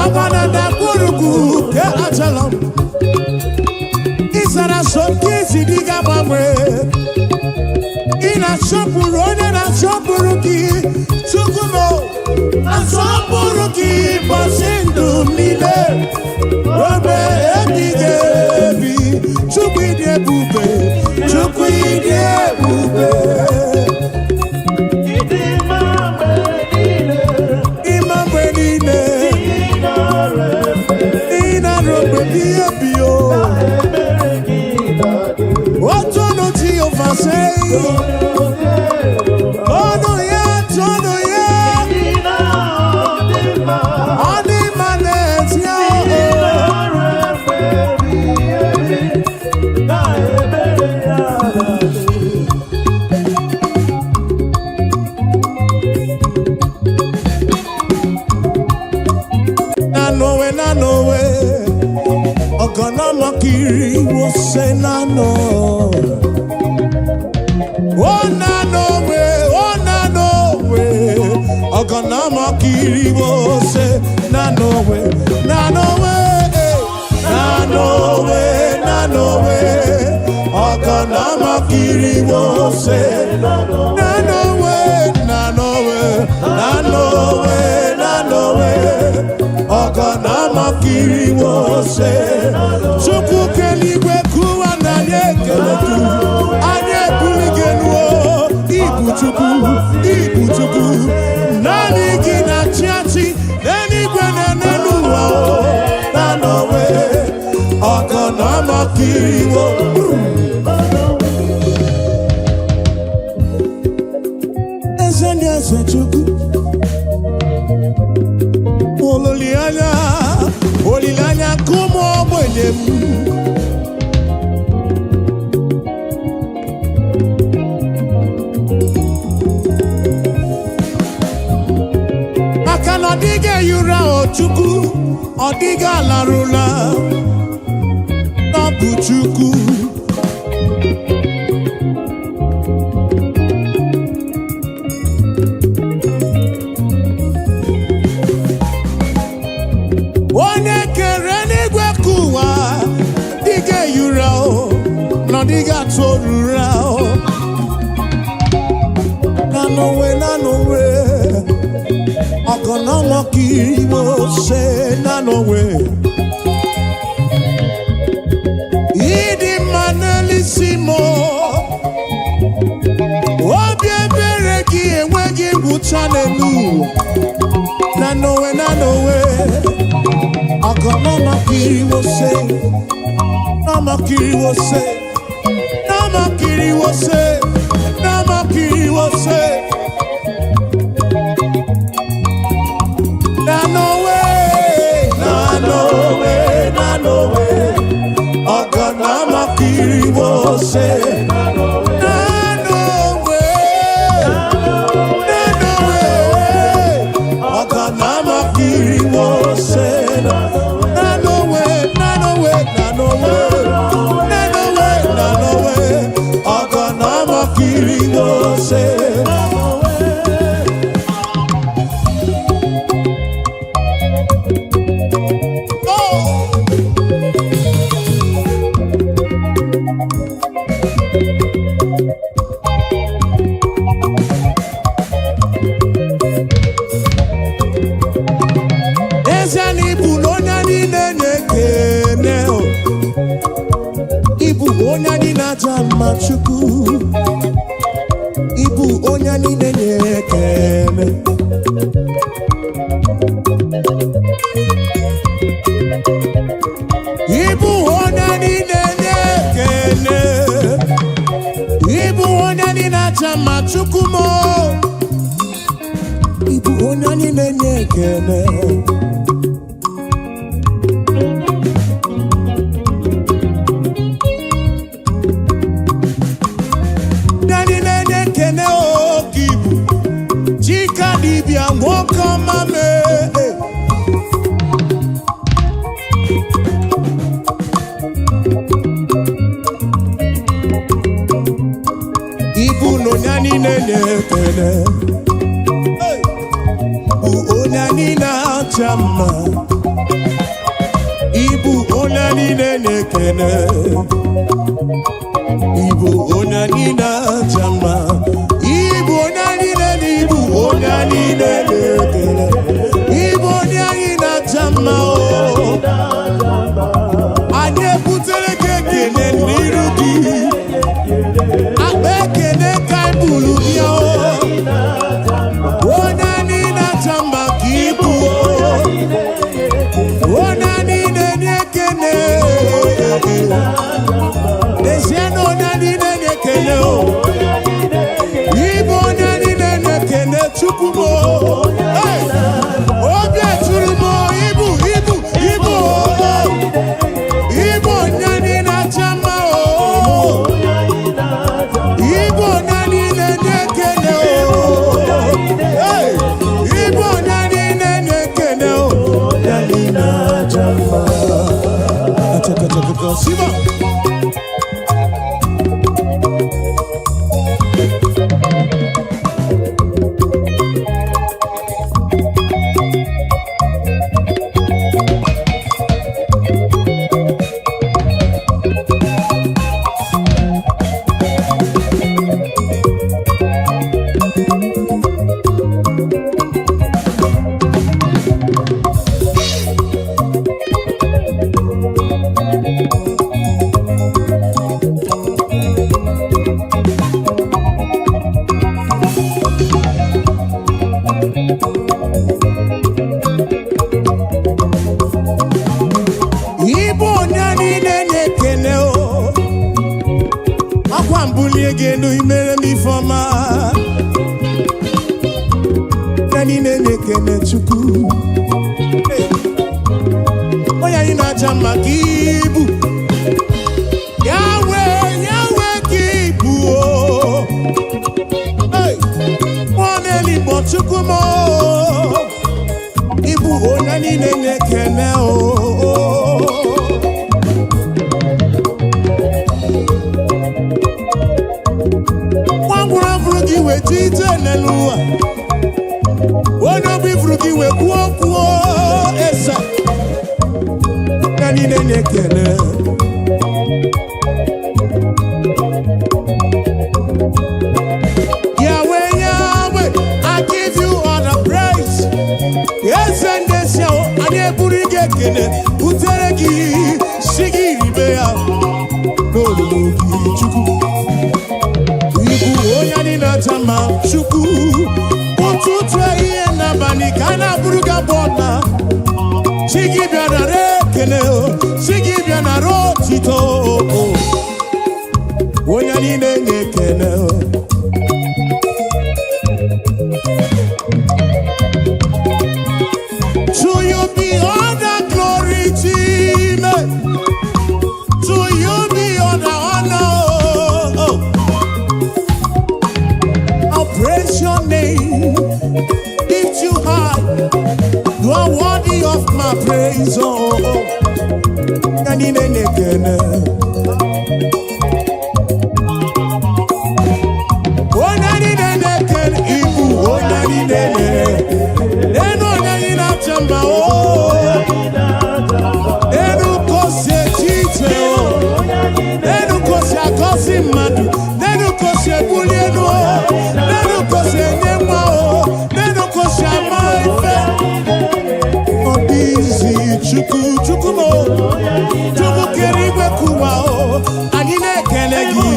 Ọgba na ndagwurugwu ke achalọ m ịzara so nke isi dị ga-agbanwe. Ị na-asọpụrụ onye na-asọpụrụ gị. Chukwu m, asọpụrụ gị ụbọchị ndụ m niile ruo ebighị ebi. Chukwu, ịdị ebube. Chukwu, ịdị ebube. Ịdị mma mgbe niile. Ịma mgbe niile. Ị nara efe. Ị na-arụ mgbe ebighị ebi o. Ebere gị na-adị. Toonu Jehova, sei. Toonu ya, toonu ya. Ị na-adị mma. Ọ dị mma n'ezie Ị o. nara efe ebighị ebi. Na ebere ya na-adị. Nanowe, nanowe, ọ̀gànàmọ́kiri wo ṣe nánà. Ó nanowe, ó nanowe, ọ̀gànàmọ́kiri wo ṣe nanowe, nanowe, nanowe, nanowe, ọ̀gànàmọ́kiri wo ṣe nanowe, nanowe, nanowe, nanowe, ọ̀gànàmọ́kiri wo ṣe. Chukwu keligwe kụwa na anyị ekele gị, anyị ebuli gị elu o. Ibu Chukwu, ibu Chukwu, naanị gị na-achị achị n'eluigwe na n'elu ụwa o. Nanowe, ọ̀gànàmọ́kiri wo. Eze ndị eze, Chukwu, olileanya, olileanya nke ụmụ ogbenye m. Maka na ọ dịghị ehi ụra o Chukwu, ọ dịghị alarụla ọ bụ Chukwu. Onye kere n'igwe ka ụwa dịghị ehi ụra o, na ọ dịghị atụ ụra o. Nanowe, nanowe, ọ̀gànàmọ́kiri mo ṣe nanowe. Ịdị mma n'elisi m o. Obi ebere gị enweghị ngwụcha n'elu ụwa. Nanowe, nanowe, ọ̀gànàmọ́kiri mo ṣe, nàmọ́kiri mo ṣe, nàmọ́kiri mo ṣe, nàmọ́kiri mo ṣe. Nanowe, nanowe, nanowe, ọ̀gànàmọ́kiri mo ṣe. Nanowe, nanowe, ọ̀gànàmọ́kiri mo ṣe. Nanowe, nanowe, nanowe, nanowe, nanowe, ọ̀gànàmọ́kiri. mma. Chukwu, ịbụ onye niile na-ekele. Ịbụ onye niile na-ekele. Ịbụ onye niile aja mma. Chukwu m, ịbụ onye niile na-ekele. Onye niile na-ekele oge ibu Chika dibịa, nwoke ọma mee. Ibu na onye niile na-ekele bụ onye niile aja mma. Ibu onye niile na-ekele. Ibu onye niile aja mma. Ibu onye niile na ibu onye niile na-ekele. Ibu onye anyị na-aja mma o. Anyị ebutere gị ekele n'iru gị. Akpa ekele ka anyị buru bịa o. Onye niile aja mma ka ibu o. Onye niile na-ekele. N'ezie na onye niile na-ekele o. Ibu onye niile na-ekele. Chukwu m o. Hey! Obi eturu m o, ibu ibu ibu o. Ibu onye niile aja mma o. Ibu onye niile na-ekele o. Hey! Ibu onye niile na-ekele o. Onye niile aja mma. Achakachakaka, Siba. Ibu onye niile na-ekele o. Akwa mbulie gị elu, imere m ifeọma. Onye niile na-ekele Chukwu. Hey! Onye anyị na-aja mma ka ibu. Yahweh, Yahweh ka ibu o. Hey! Mmụọ na-eligbo, Chukwu m o. Ịbụ onye niile na-ekele o. Nwa ngwụrụ afụrụ gị wee ji ije n'elu ụwa. Onye obi furu gị wee kwuo okwu eze. Onye niile na-ekele. Yahweh, Yahweh, I give you all the praise. Eze ndị esi ahụ, anyị eburu gị ekele butere gị, si gị ribe ya n'olulu gị. Chukwu, ibu onye anyị na-aja mma. Chukwu, ụtụtụ, ehihie n'abalị ka a na-abụrụ gị abụ ọna. Chi gị bịa nara ekele o, chi gị bịa nara otito o. Onye niile na-ekele o. To you be all the glory, Chime. To you be all the honor. Oh. I'll praise your name, lift you high. You are worthy of my praise. Oh, oh. Onye niile na-ekele. Onye niile na-ekele, ibu onye niile na-ekele. Enu onye anyị na-acha mma o. Enu ka o si eche iche o. Enu ka o si agọzi mmadụ. Enu ka o si ebuli elu o. Enu ka o si enye nwa o. Enu ka o si ama ife. Ọ dị izi. Chukwu, Chukwu m o. Chukwu kere igwe kụwa o. Anyị na-ekele gị.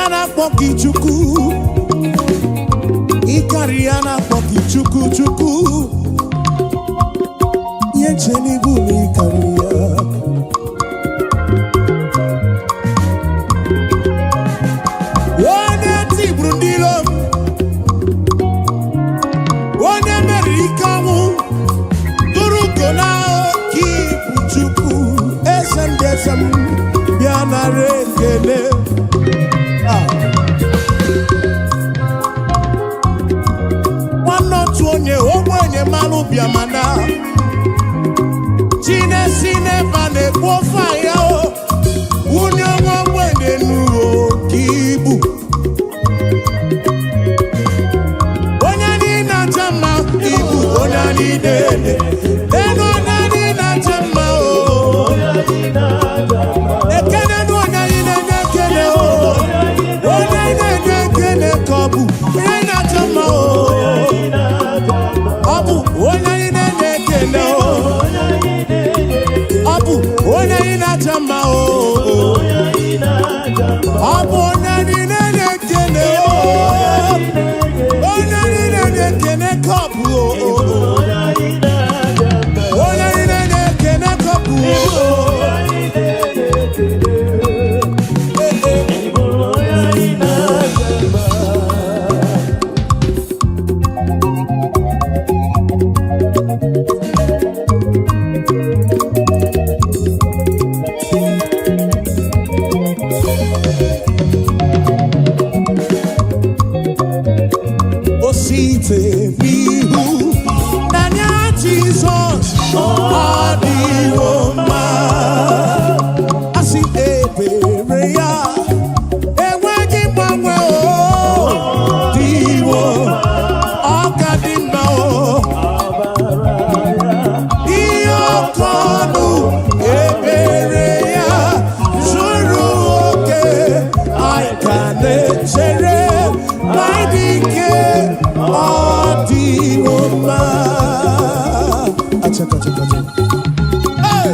Ya na-akpọ gị Chukwu. Ịkarịrị ya na-akpọ gị Chukwu, Chukwu. Ihe nche n'ibu na ịkarịrị ya. Onye tigburu ndị iro m, onye meriri ike ọnwụ, tụrụ ugo na oke ibu. Chukwu, eze ndị eze m, bịa nara ekele. Ah. Nwanne otu onye ogbenye mmanụ bịamana chinesi n'ebe a na-ekpu ofe ya o wunye nwa ogbenye n'uwe oke ibu. Onye anyị na-acha mma, ibu onye anyị na-ele elu, onye anyị na-acha mma o. Ekene nụ onye anyị na-enye ekele o. Onye anyị na-enye ekele ka ọ bụ onye anyị na-acha mma o. Ọ bụ onye anyị na-enye ekele o. Ọ bụ onye anyị na-acha mma o. Ọ bụ onye anyị na-enye ekele o. Onye anyị na-enye ekele ka ọ bụ o. Onye anyị na-enye ekele ka ọ bụ o. Ee, ee. O site n'ihu n'anya Jizọs, ọ dịwo mma. Asị ebere ya enweghị mgbanwe, o dịwo, ọ ka dị mma o. Ihe ọkọ ọnụ ebere ya zuru oke, anyị ka na-echere ma dị ike, ọ dịwo mma. Achaka, achaka, achaka. Hey!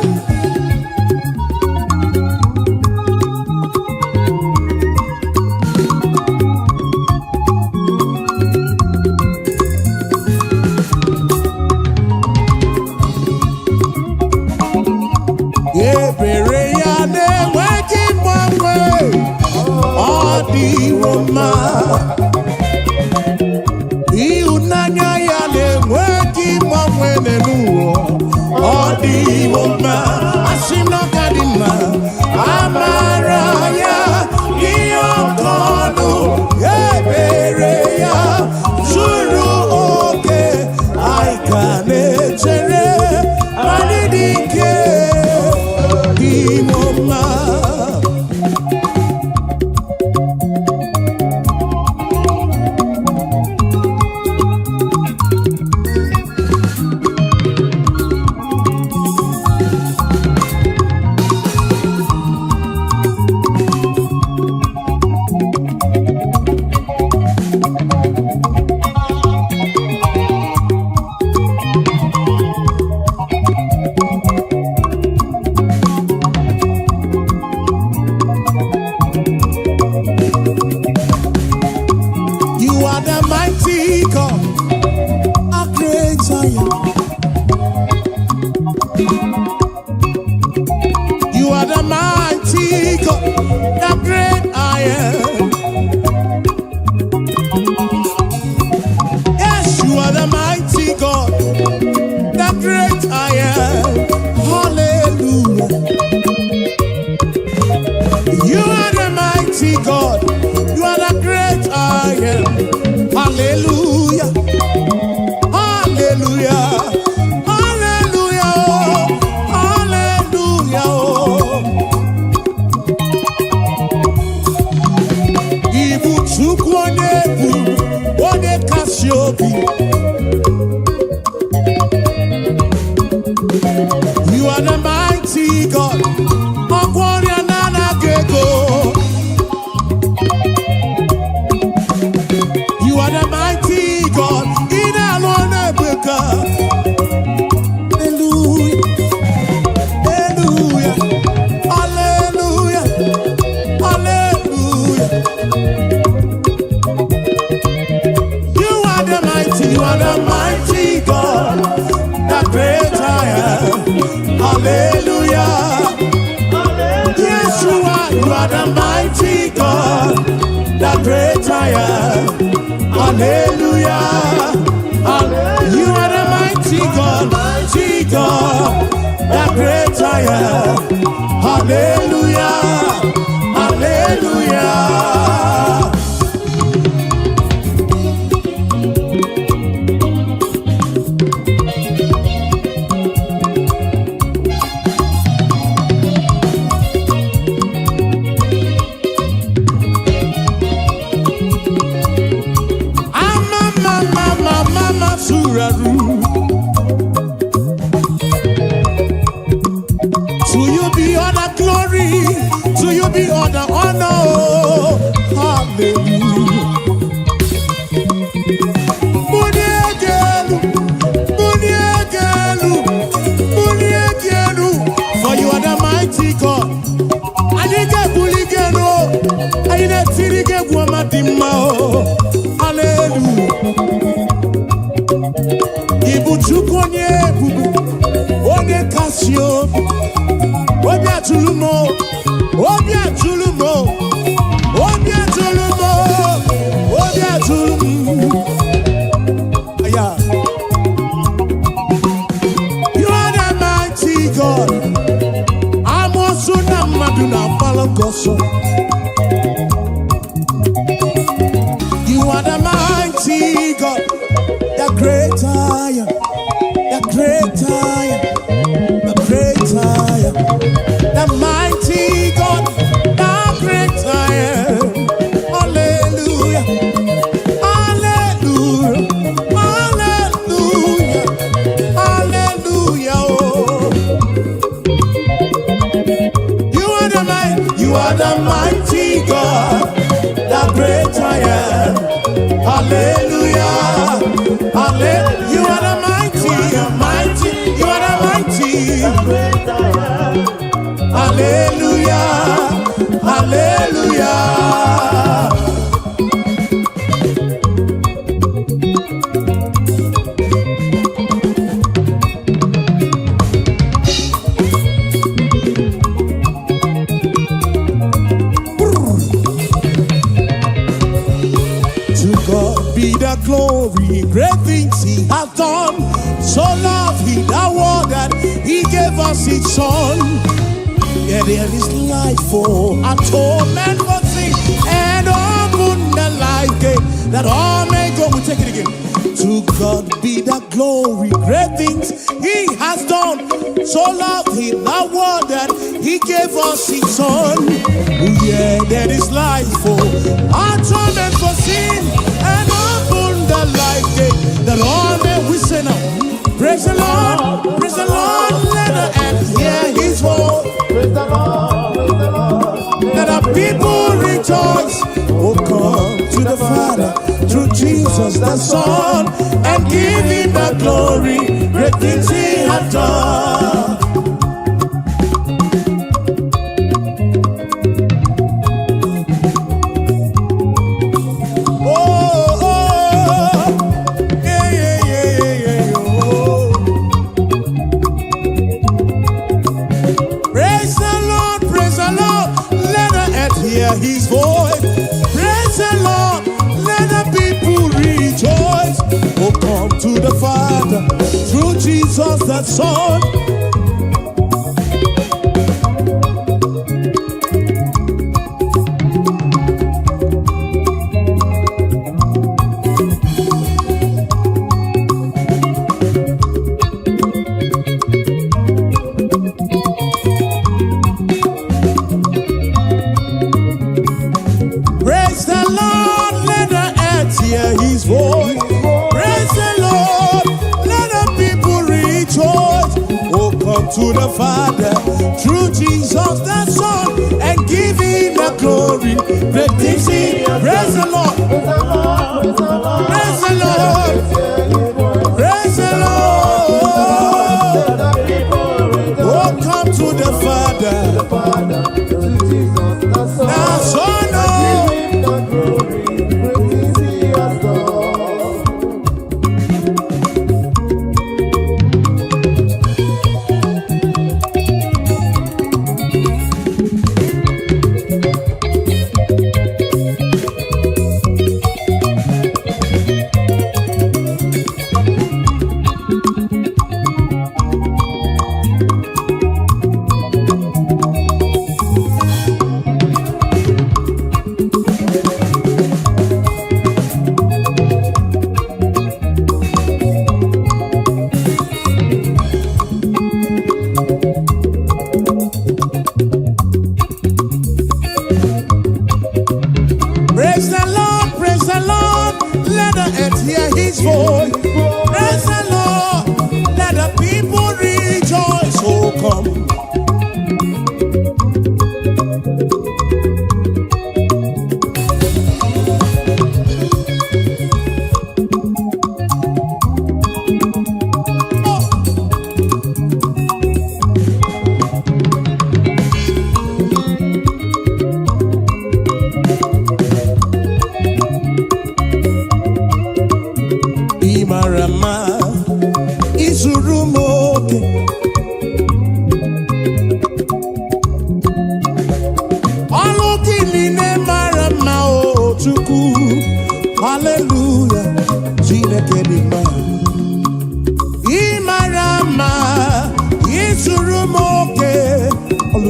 Ebere ya na-enweghị mgbanwe, ọ dịwo mma. Ịhụnanya ya na-enweghị mgbanwe n'ụwa, ọ dịwo mma. Asị m na ọ ka dị mma. Amara ya ihe ọkọ ọnụ, ebere ya zuru oke, anyị ka na-echere anyị dị ike, dịwo mma. You are the mighty God, a great I am. You are the mighty God, the great I am. Yes, you are the mighty God, the great I am. Hallelujah. You are the mighty God, you are the great I am. Hallelujah. Hallelujah. Hallelujah. Hallelujah. Ibu Chukwu onye bụ onye kasị obi. You are the mighty God. Ọgwọ ọrịa na-anaghị ego. You are the mighty God. Ị na-alụ ọrụ ebube. Hallelujah. Hallelujah. Hallelujah. Hallelujah. Yeshua, you are the mighty God, the great I am. Hallelujah. You are the mighty God, the great I am. Hallelujah. Hallelujah. Ama mama mama suraru. To you be all the glory, to you be all the honor. Hallelujah. Muniegelu, muniegelu, muniegelu. For you are the mighty God. Anyị ga-ebuli gị elu, anyị na-etiri gị egwu ọma dị mma o. Hallelujah. Ị bụ Chukwu onye ebube, onye kasị obi, obi atụrụ m o, obi atụrụ m o, obi atụrụ m o, obi atụrụ m. Aya. You are the mighty God. Amoosu na mmadụ na-agbara gị ọsọ. You are the mighty God, the great I am, the great I am, the great I am, the mighty God, the great I am. Hallelujah, hallelujah, hallelujah, hallelujah. Oh. You are the mighty God, the great I am. Hallelujah, hallelujah. You are the mighty, mighty, you are the mighty. Hallelujah, hallelujah. To God be the glory, great things He hath done. So loved He the world that He gave us His Son. Yeah, there is life for atonement for sin and open the life gate that all may go. We take it again. To God be the glory, great things He has done. So loved He the world that He gave us His Son. Yeah, there is life for atonement for sin and open the life gate that all may we say now. Praise the Lord, praise the Lord, let the earth hear His voice. Praise the Lord, praise the Lord. Let the people rejoice. Oh, come to the Father through Jesus the Son and give him the glory. Great things he hath done. Oh, yeah, oh. Praise the Lord, praise the Lord, let the earth hear his voice. Praise the Lord, let the people rejoice. Oh, come to the Father through Jesus the Son. Praise the Lord, let the earth hear his voice. Praise the Lord, let the people rejoice. Oh, come to the Father through Jesus the Son and give him the glory. Great things he. Praise the Lord, Praise the Lord, praise the Lord. praise the Lord, Hear his voice. praise the Lord. Let the people rejoice. Oh, come to the Father, The Father, through Jesus the Son. the Son. Oh. Give him the glory. Great things he has done.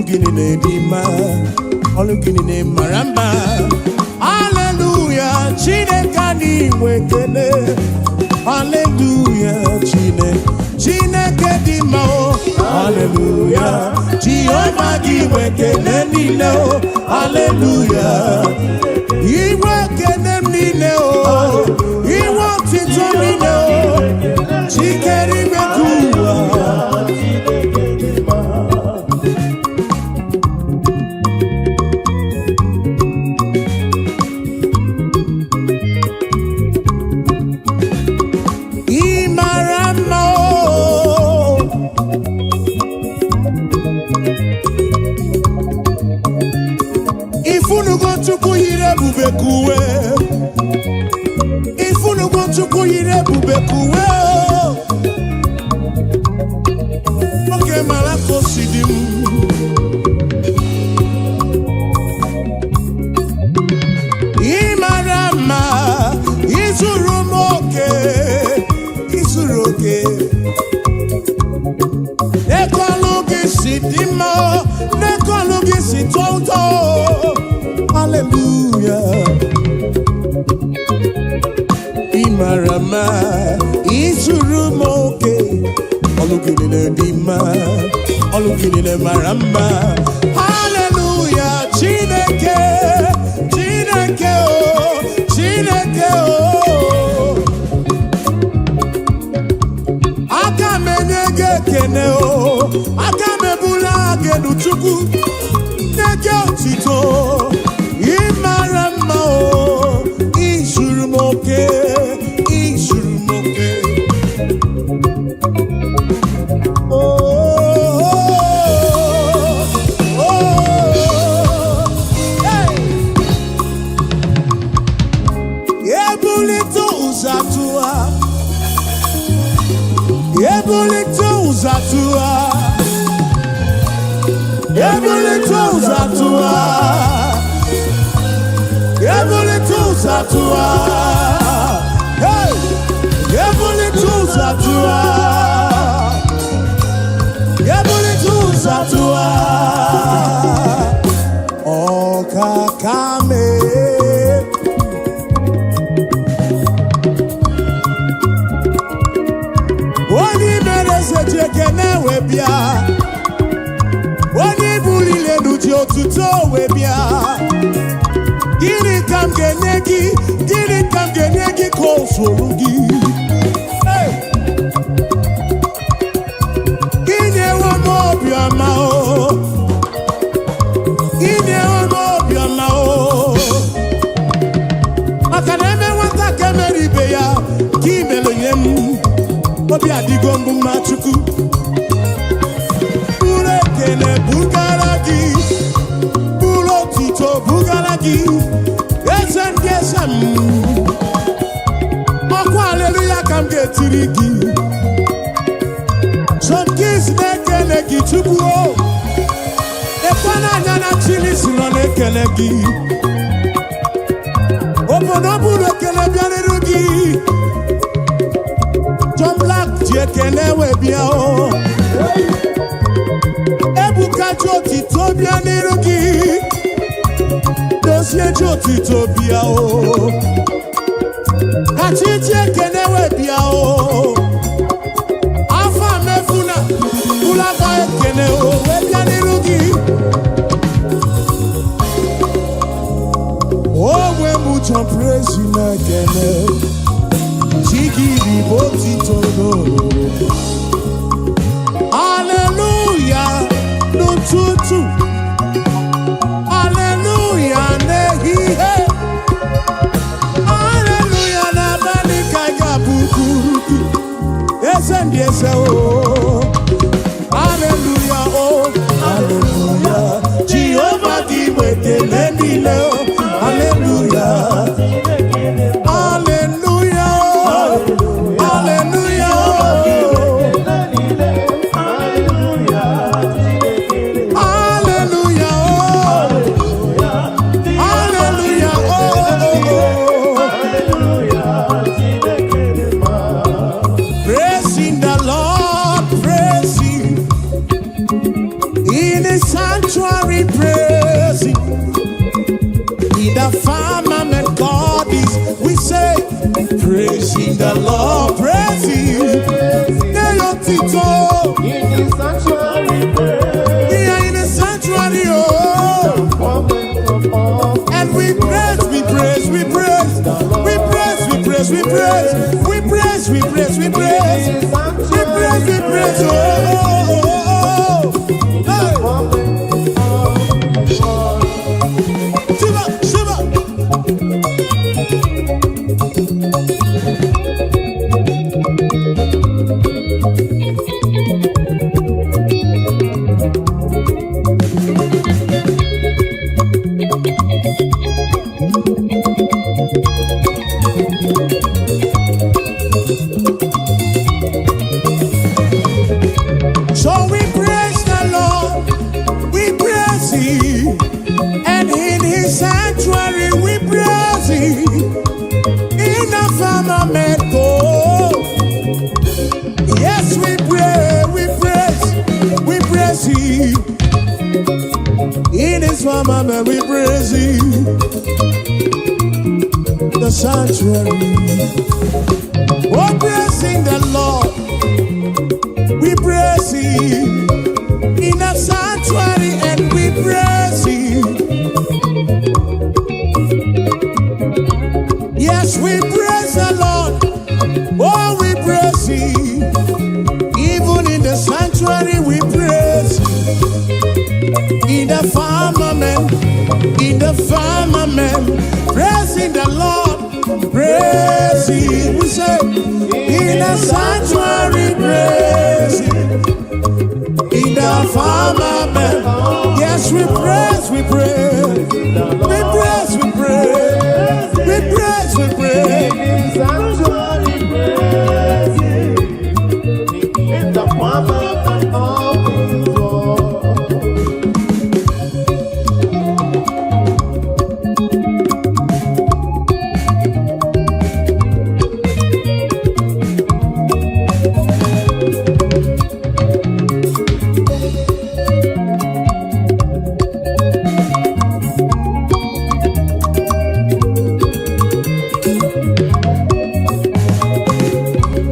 Gị niile dị mma, ọlụ gị niile mara mma. Haleluya, Chineke anyị nwe ekele. Haleluya, Chineke, Chineke dị mma o. Haleluya, Jehova, gị nwe ekele niile o. Haleluya, inwe ekele m niile o, inwe otito niile o, chikere ime ka ụwa. Chineke dị mma. Ị mara mma o. Ifunugo Chukwu yiri ebube ka uwe. Ifunugo Chukwu yiri ebube ka uwe o. Oge mara ka o si dị m. Ị mara mma, izuru m oke, izuru oke. N'ekọlụ gị si dị mma, n'ekọlụ gị si tọọ ụtọ. Hallelujah. Ị mara mma, izuru m oke. Ọlụ gị niile dị mma, ọlụ gị niile mara mma. Hallelujah, Chineke, Chineke o, Chineke o. Aka m enye gị ekene o, aka m ebula gị elu, Chukwu, nye gị otito. Ị mara mma o, izuru m oke, izuru m oke. Oh, oh, hey. Ebulite ụzọ atụwa, ebulite ụzọ atụwa, ebulite ụzọ atụwa, ebulite ụzọ atụwa. Hey! Ebulite ụzọ atụwa, ebulite ụzọ atụwa. Ọkaka mee. Onye mere eze ji ekene wee bịa, onye buliri elu ji otuto wee bịa. Gịnị ka m ga-enye gị? Gịnị ka m ga-enye gị ka o zuru gị? Hey! Inyewo m obiọma o, inyewo m obiọma o, maka na eme nwata ka emere ibe ya ka imere nye m. Obi adịgo mbụ mma. Chukwu, buru ekele bugara gị, buru otuto bugara gị, eze ndị eze m. Ọkwa aleluya ka m ga-etiri gị. Some Kings na-ekele gị, Chukwu o. Ekwe n'anya na Chilisi nọ na-ekele gị. Obodo buru ekele bịarịrị gị. John Black ji ekele wee bịa o. Ebuka ji otito bịa n'iru gị. Dozie ji otito bịa o. Kachi ji ekele wee bịa o. Afọ mefuna ụlọakpa ekele o wee bịa n'iru gị. Onwe m John Praise na-ekele Chigiri bụ otito n'olulu. Haleluya n'ụtụtụ, haleluya n'ehihie, haleluya n'abalị ka ị ga-abụkuru gị, eze ndị eze o. Haleluya o, haleluya, Jehova, gị nwe ekele niile o. Haleluya, haleluya o, haleluya o. Hallelujah, oh. Hallelujah, oh, oh, oh. Praising the Lord. sanctuary, praise Him. In the firmament, God is. We say, praising the Lord, praise Him. Nye ya otito. In the sanctuary, praise. Here in the sanctuary, oh. Moment of all. And we praise, we praise, we praise, we praise, we praise, we praise, we praise, we praise, we praise, we praise, we praise, oh, oh, oh, oh. Hey. Moment of all. Shiva, Shiva. So we praise the Lord, we praise Him, and in His sanctuary we praise Him. In the firmament, oh, yes, we pray, we praise, we praise Him. In His firmament, we praise Him. The sanctuary, oh, praising the Lord, we praise Him. In the sanctuary, and we praise Him. Yes, we praise the Lord. Oh, we praise Him. Even in the sanctuary, we praise Him. In the firmament, praising the Lord, praise Him. We say, in the sanctuary, praise Him. In the firmament, yes, we praise, we praise, we praise, we praise, we praise, we praise. In the sanctuary, praise Him. In the firmament of His word.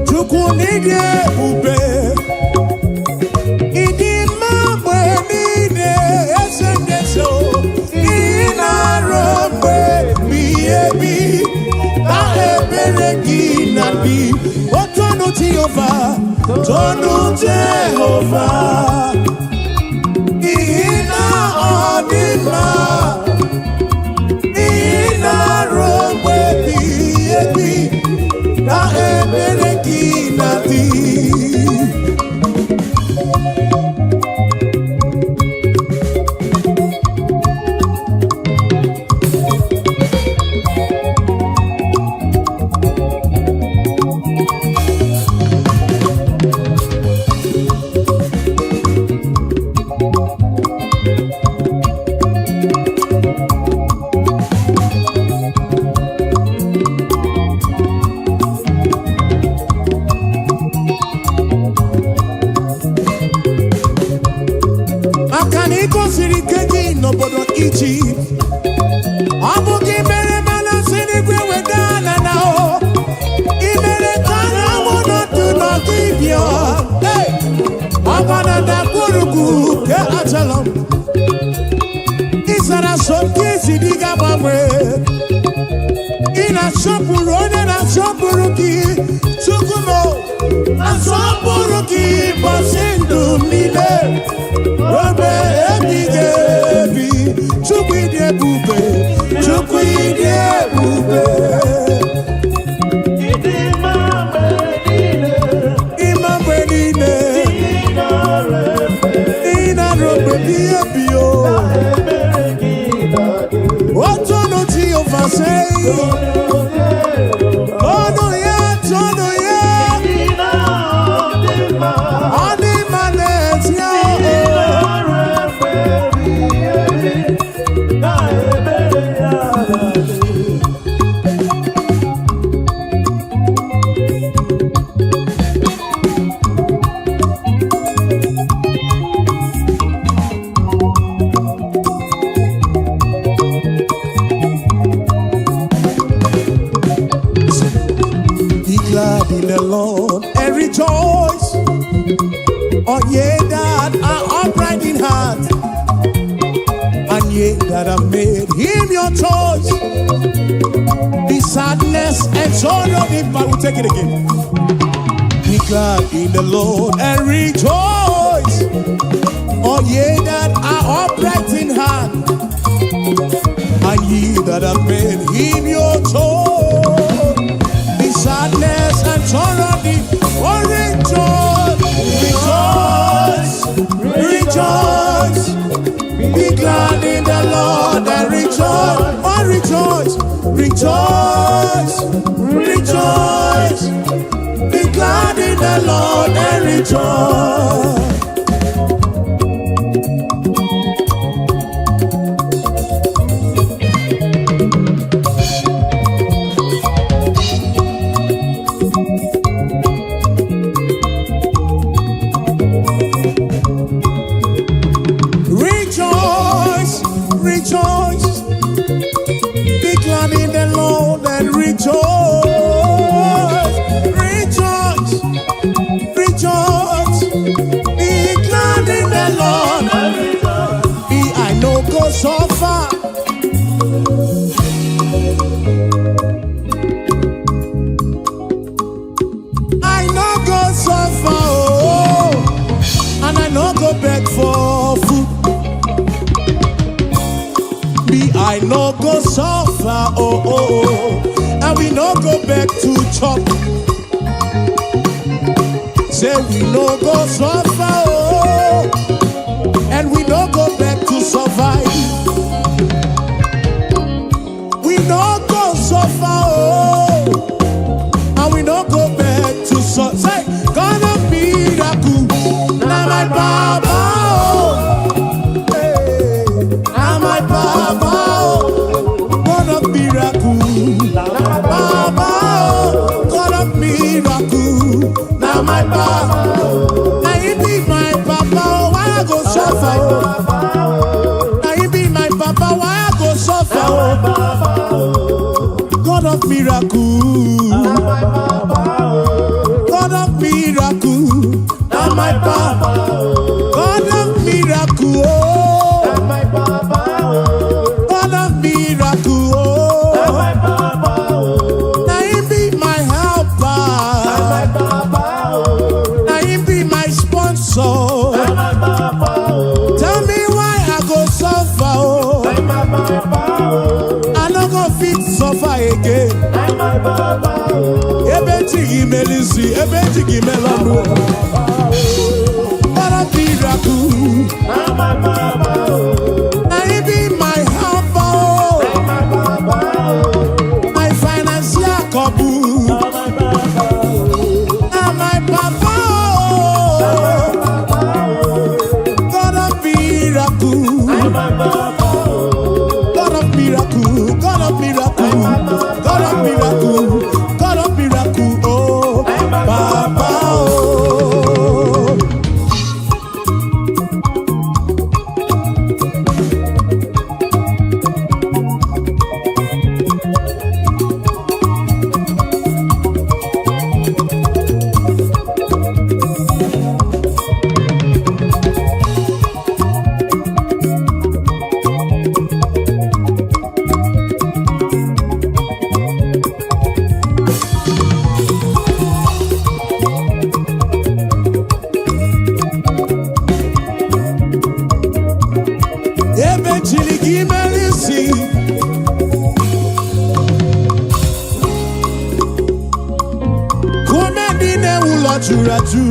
Chukwu n'ịdị ebube, ịdị mma mgbe niile, eze ndị eze o. Ị na-arụ mgbe ebighị ebi, na ebere gị na-adị. O tonu Jehova, tonu Jehova, n'ihi na ọ dị mma. Ị na-arụ mgbe ebighị ebi, na ebere gị na-adị. Maka na ị gosiri ike gị n'obodo Ijipt, ọ bụ gị mere mana si n'igwe weda na na o ị mere ka anyanwụ nọdụ n'ọdịbịa. Hey! Ọgba na ndagwurugwu nke Ajalon, ị zara so nke isi dị ga-agbanwe. Ị na-asọpụrụ onye na-asọpụrụ gị. Chukwu m, asọpụrụ gị ụbọchị ndụ m niile, obe ebighị ebi. Chukwu, ịdị ebube, Chukwu, ịdị ebube. Ịdị mma mgbe niile. Ịma mgbe niile. Ị nara efe. Ị na-arụ mgbe ebighị ebi o. Ebere gị na-adị. Otonu Jehova sei. Ọnụ ya, tonu ya. Ị na-adị mma. Ọ dị mma n'ezie Ị o. nara efe. ye that have made him your choice. Be sadness and sorrow if I will take it again. Be glad in the Lord and rejoice. All ye that are upright in heart, and ye that have made him your choice. Be sadness and sorrow deep. Oh, rejoice, rejoice, rejoice. Be glad in the Lord and rejoice. Oh, rejoice, rejoice, rejoice. Be glad in the Lord and rejoice. Rejoice, rejoice. Be glad in the Lord and rejoice. Rejoice, rejoice. Be glad in the Lord. Be I no go suffer. I no go suffer, oh, and I no go beg for food. Me, I no go suffer, oh, and we no go beg to chop. Say we no go suffer, oh, and we no go beg to survive. We no go suffer, oh, and we no go beg to survive. Say, God of miracle, na my baba, oh, hey, na my baba, oh, God of miracle, baba, oh, God of miracle, na my baba. Na he be my papa, oh, why I go suffer? Oh? Na he be my papa, why I go suffer? Oh? God of miracle, God of miracle, na my papa. God of miracle, oh, God of miracle, oh. Na him be my helper, na him be my sponsor. Tell me why I go suffer, oh. I no go fit suffer again. Ebe chi gị mere isi, ebe chi gị mere ọnụ. God of miracle, na him be my helper, oh. My financial couple, na my papa, oh. God of miracle, God of miracle, God of miracle, God of miracle, God of miracle, oh, Papa, oh. Ebe chiri gị mere isi, kume ndị na-ewu ụlọ juru ajụ.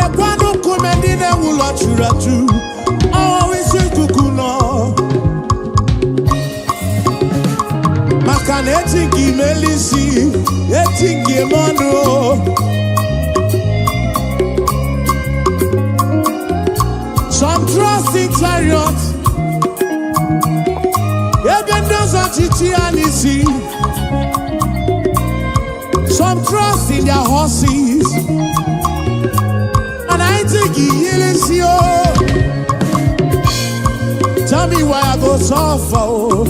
Ekwanụ nkume ndị na-ewu ụlọ juru ajụ, ọwụ isi ikuku nọ. Maka na eti nke imeli isi, eti nke ime ọnụ o. Some trust in chariot, ebe ndị ọzọ chichi ya n'isi. Some trust in their horses, and I think he o. Tell me why I go suffer o.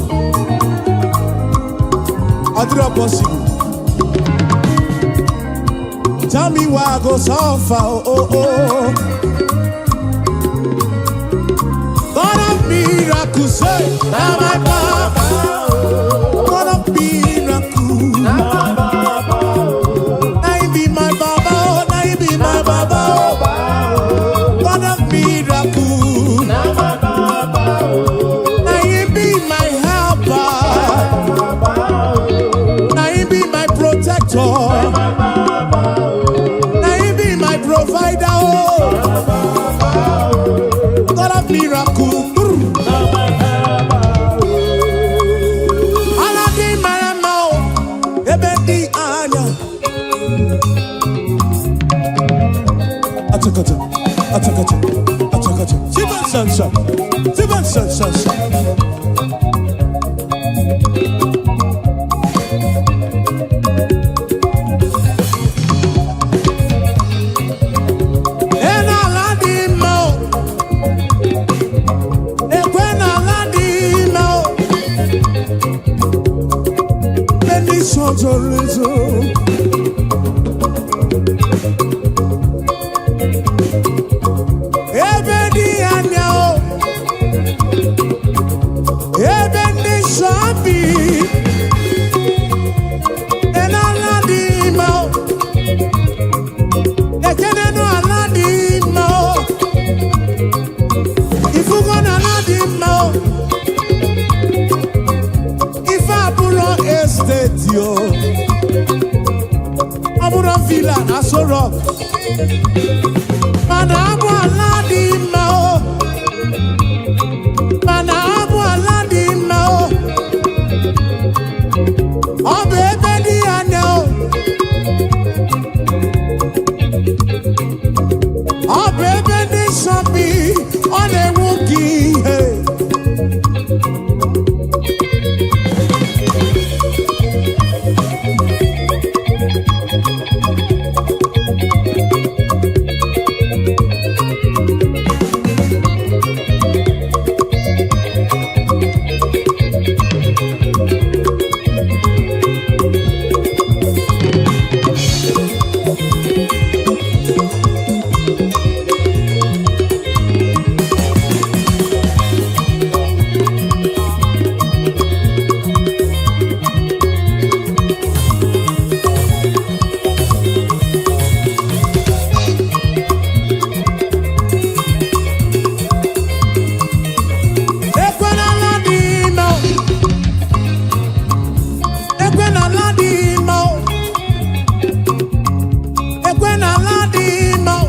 Ọ dịrọ possible. Tell me why I go suffer. Oh. God of miracles, say, now my papa. God of miracles, now he be my baba, oh, now he be my baba, oh. God of miracles, now he be my helper, now he be my protector, now he be my provider, oh. God of miracles. Ala dị mara mma o, ebe dị anya. Achakacha, achakacha, achakacha. Sibansansa, sibansansansa. Ena ala dị mma o, ekwe na ala dị mma o. Ebe ndị nsọ zoro ezo. Ebe dị anya o, ebe ndị nsọ bi, ena ala dị mma o, ekenenu ala dị mma o, ifugo na ala dị mma o, ife abụrọ estate o, ọ bụrụ villa na Aso Rock, mana abụ ala dị mma o, mana abụ ala dị mma o, ọ bụ ebe dị anya o, ọ bụ ebe ndị nsọ bi, ọ na-enwu ka ihe. Ekwe n'ala dị mma o. Ekwe n'ala dị mma o. Ekwe n'ala dị mma o.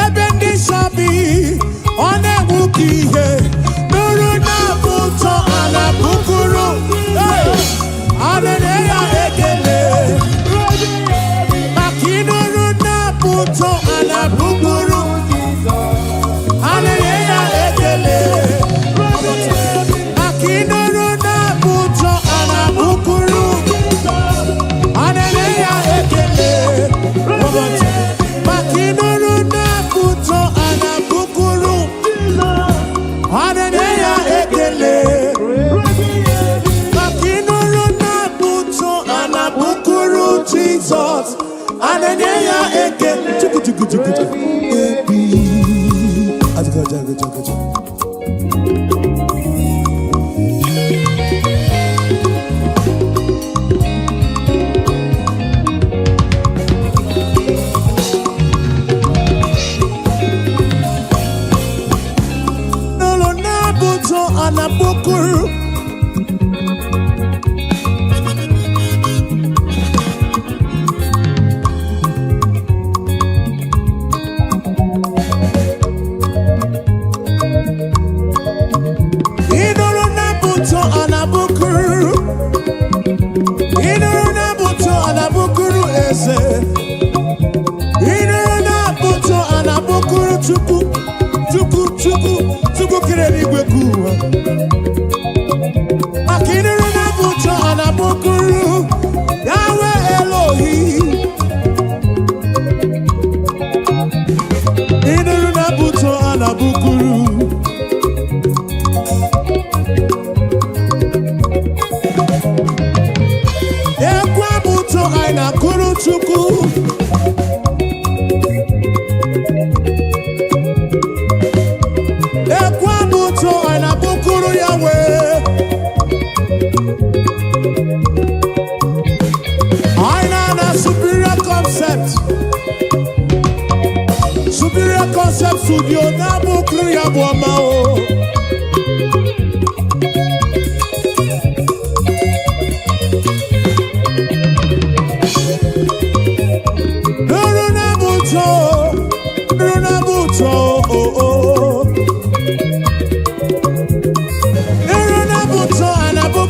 Ebe ndị nsọ bi, ọ na-enwu ka ihe. Nụrụ na-abụ ụtọ ala bukuru. Hey! A na-enye ya ekele. Maka ịnụrụ na-abụ ụtọ ala bukuru. A na-enye ya ekele. Maka ịnụrụ na-abụ ụtọ ala bukuru. A na-enye ya ekele. Maka ịnụrụ na-abụ ụtọ ala bukuru. A na-enye ya ekele. Maka ịnụrụ na-abụ ụtọ ala bukuru Jizọs. A na-enye ya ekele. Chukwu, chukwu, chukwu, chukwu. Ebi. Ajụjụ, ajụjụ, ajụjụ. N'ụlọ na-abụ ụtọ ala bukuru. Ịnụrụ na-abụ ụtọ ala bukuru. Ịnụrụ na-abụ ụtọ ala bukuru eze. Ịnụrụ na-abụ ụtọ ala bukuru Chukwu. Chukwu, Chukwu, Chukwu kere eluigwe ka ụwa.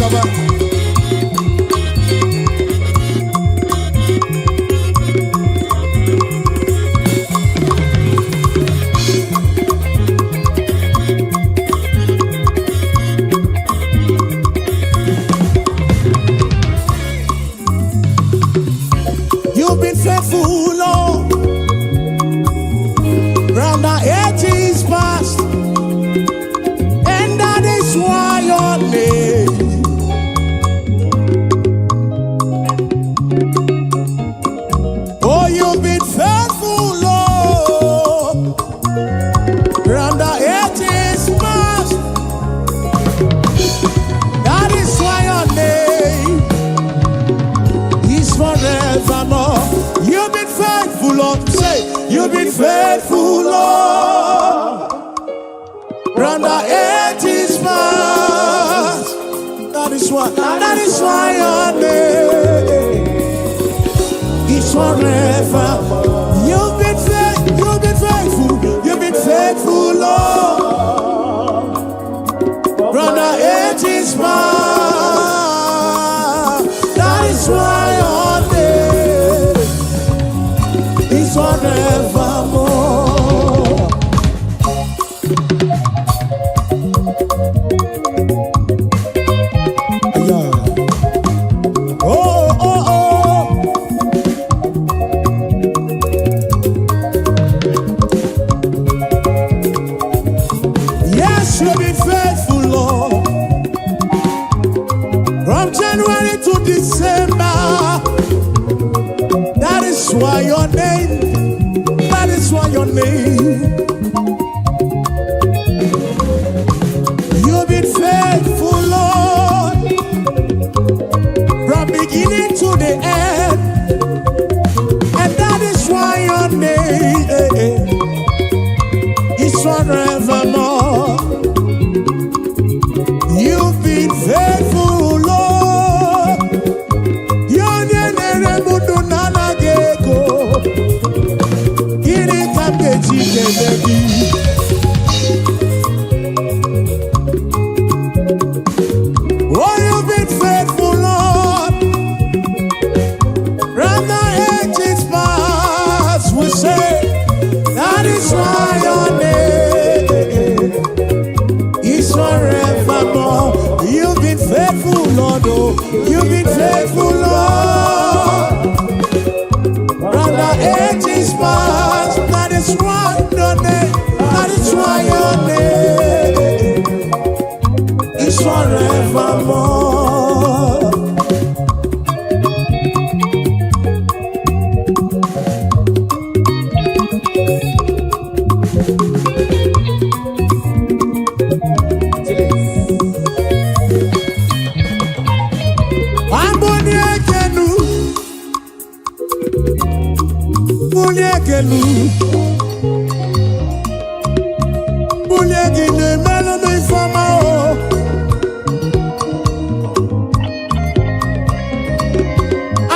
Gaba. You've been faithful, Lord, from the ages past, and that is why your name. Oh, you've been faithful, Lord, from the ages past. That is why your name is forevermore. You've been faithful, Lord. Say, you've been faithful, Lord, from the ages past. That is why your name is forever. You've been faithful, you've been faithful, Lord, from the ages past. That is why your name is forevermore. Yeah. Oh. Yes, you've been faithful, Lord. From January to December. That is why your name, that is why your name. You've been faithful, Lord, from beginning to the end. And that is why your name is forevermore. You've been faithful, Lord. Onye na-ere m ndụ na-anaghị ego. Gịnị ka m ga-eji kelee gị? Oh, you've been faithful, Lord. From the ages past, we say, that is why your name is forevermore. You've been faithful, Lord. Oh, you've been faithful, Lord. From the ages past, that is why your name, that is why your name is forevermore. Chilis. Amboni ekenu, bulie ekenu, bulie gị na-emelụ m ifeọma o.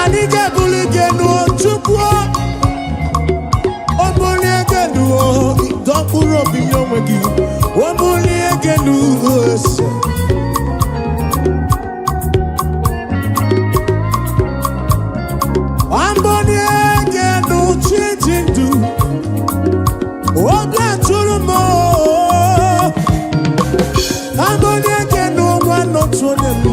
Anyị ga-ebuli gị enu o, Chukwu o. O bulie gị enu o, dọ mkpụrụ obi nye onwe gị. O bulie gị enu ese. Amboni egenu chi ji ndụ, obi atụrụ m o. Amboni egenu nwa n'otu onye m.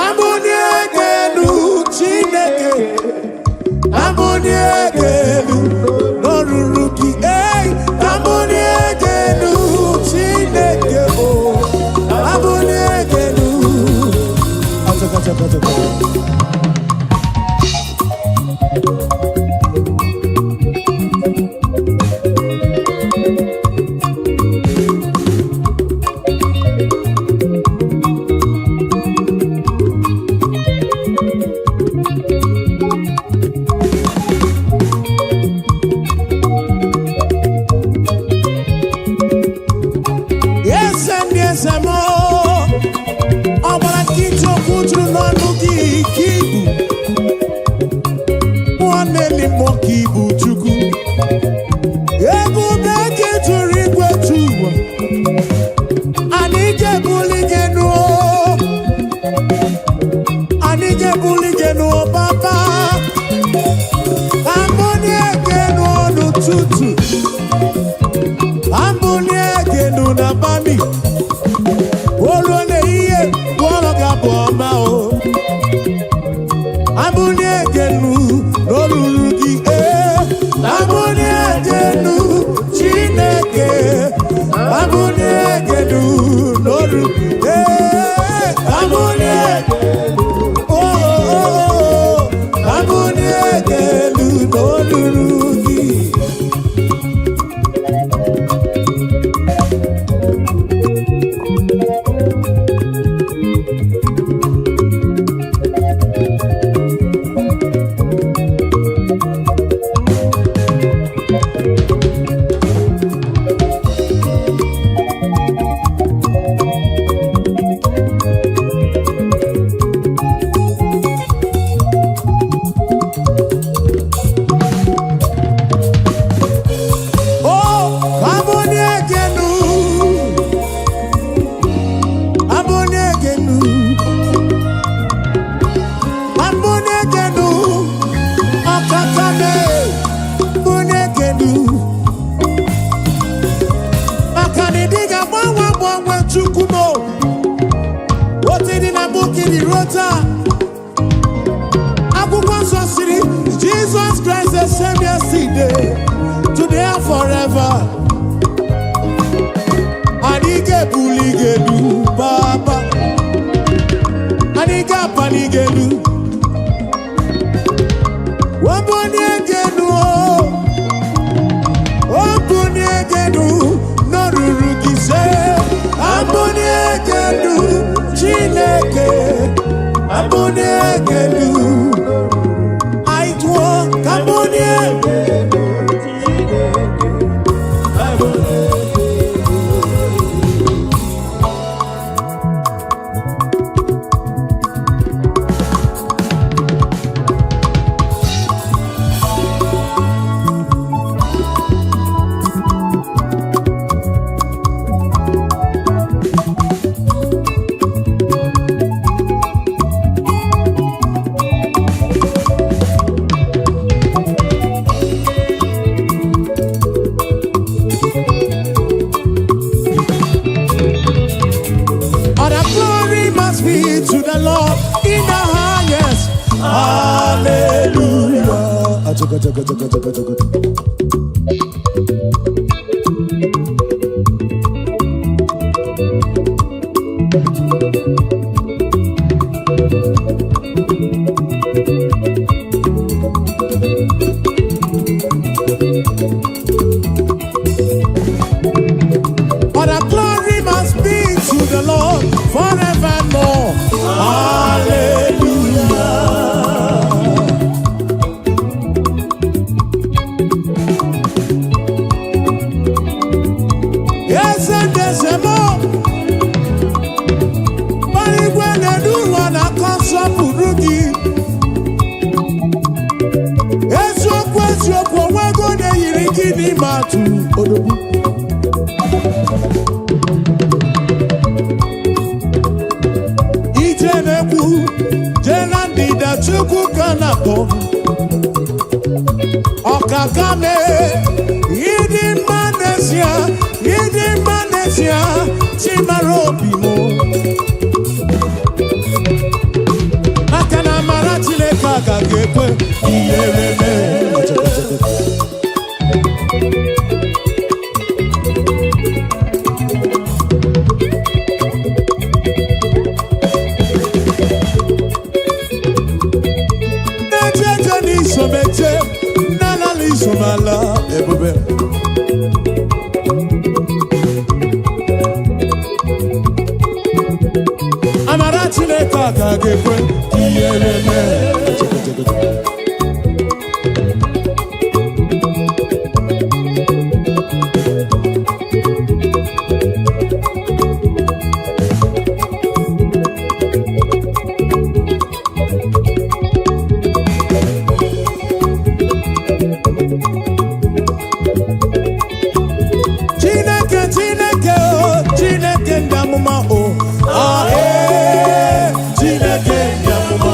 Amboni egenu Chineke, amboni egenu n'oruru gị. Ei, amboni egenu Chineke o, amboni egenu. Achaka, achaka, achaka. Eze ndị eze m, ọ gbara nkịtị okwu juru n'ọnụ gị ka ibu mmụọ na-eli mmụọ ka ibu Chukwu. Ebube gị juru igwe ju ụwa. glory. O ruo n'ehihie, gwọrọ gị abụ ọma o. Abụnie genu n'olulu gị ee. Abụnie genu Chineke. Abụnie genu n'olu ee. Abụnie oh, oh, oh. Abụnie genu n'olulu gị. Oh, abụnie genu. Abụnie genu. Abụnie genu. Ọkaka me. Abụnie genu. Maka na ịdị ga-agbanwe agbanwe Chukwu m o. Otu dị na mbụ kiri ruo taa. Akwụkwọ nsọ siri Jesus Christ the same yesterday, today and forever. Anyị ga-ebuli gị elu, Papa. Anyị ga-apali gị elu. Wabuni gị elu o. Obunie gị elu n'oruru gị se. Abunie gị elu, Chineke. Abunie gị elu. Anyị tụọ ka abunie. Chineke, abụnie gị elu. All the glory must be to the Lord in the highest. Hallelujah. Achoka, choka, choka, choka, choka. All the glory must be to the Lord forevermore. Hallelujah. Yes, and there's a more. Igwe na-edu ụwa na-akọ nsọpụrụ gị. Eziokwu, eziokwu, onwego na-eyiri gị n'ime atụ odogwu. Ije na-ekwu jee na ndịda, Chukwu ka na-akpọ. Ọkaka mee, ịdị mma n'ezie, ịdị mma n'ezie, Chimara obi m. Maka na amara Chineke agaghị ekwe ihere mee. Na-eje eje n'isomeje, na-alala isomala ebube. Amara Chineke agaghị ekwe ihere mee. Chineke, Chineke o, Chineke ndị amụma o. Ah, ee, Chineke ndị amụma.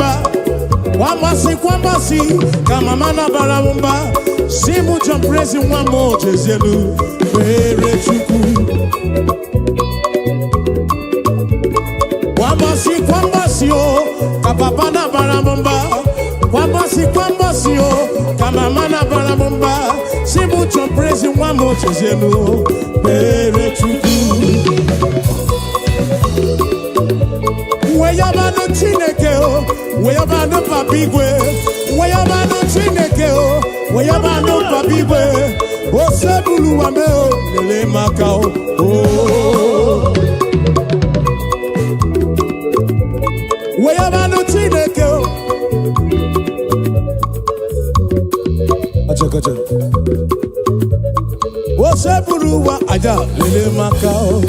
mba. Kwambasị, kwambasị ka mama na-abara m mba, si mụ John Prezi nwa m, jezielu kpere Chukwu. Kwambasị, kwambasị o, ka papa na-abara m mba. Kwambasị, kwambasị o, ka mama na-abara m mba, si mụ John Prezi nwa m, jezielu kpere Chukwu. Weyabanụ Chineke o, weyabanụ Papa igwe, weyabanụ Chineke o, weyabanụ Papa igwe, osebuluwa me o, lele maka o o. Weyabanụ Chineke o. Achakacha. Osebuluwa aja, lele maka o.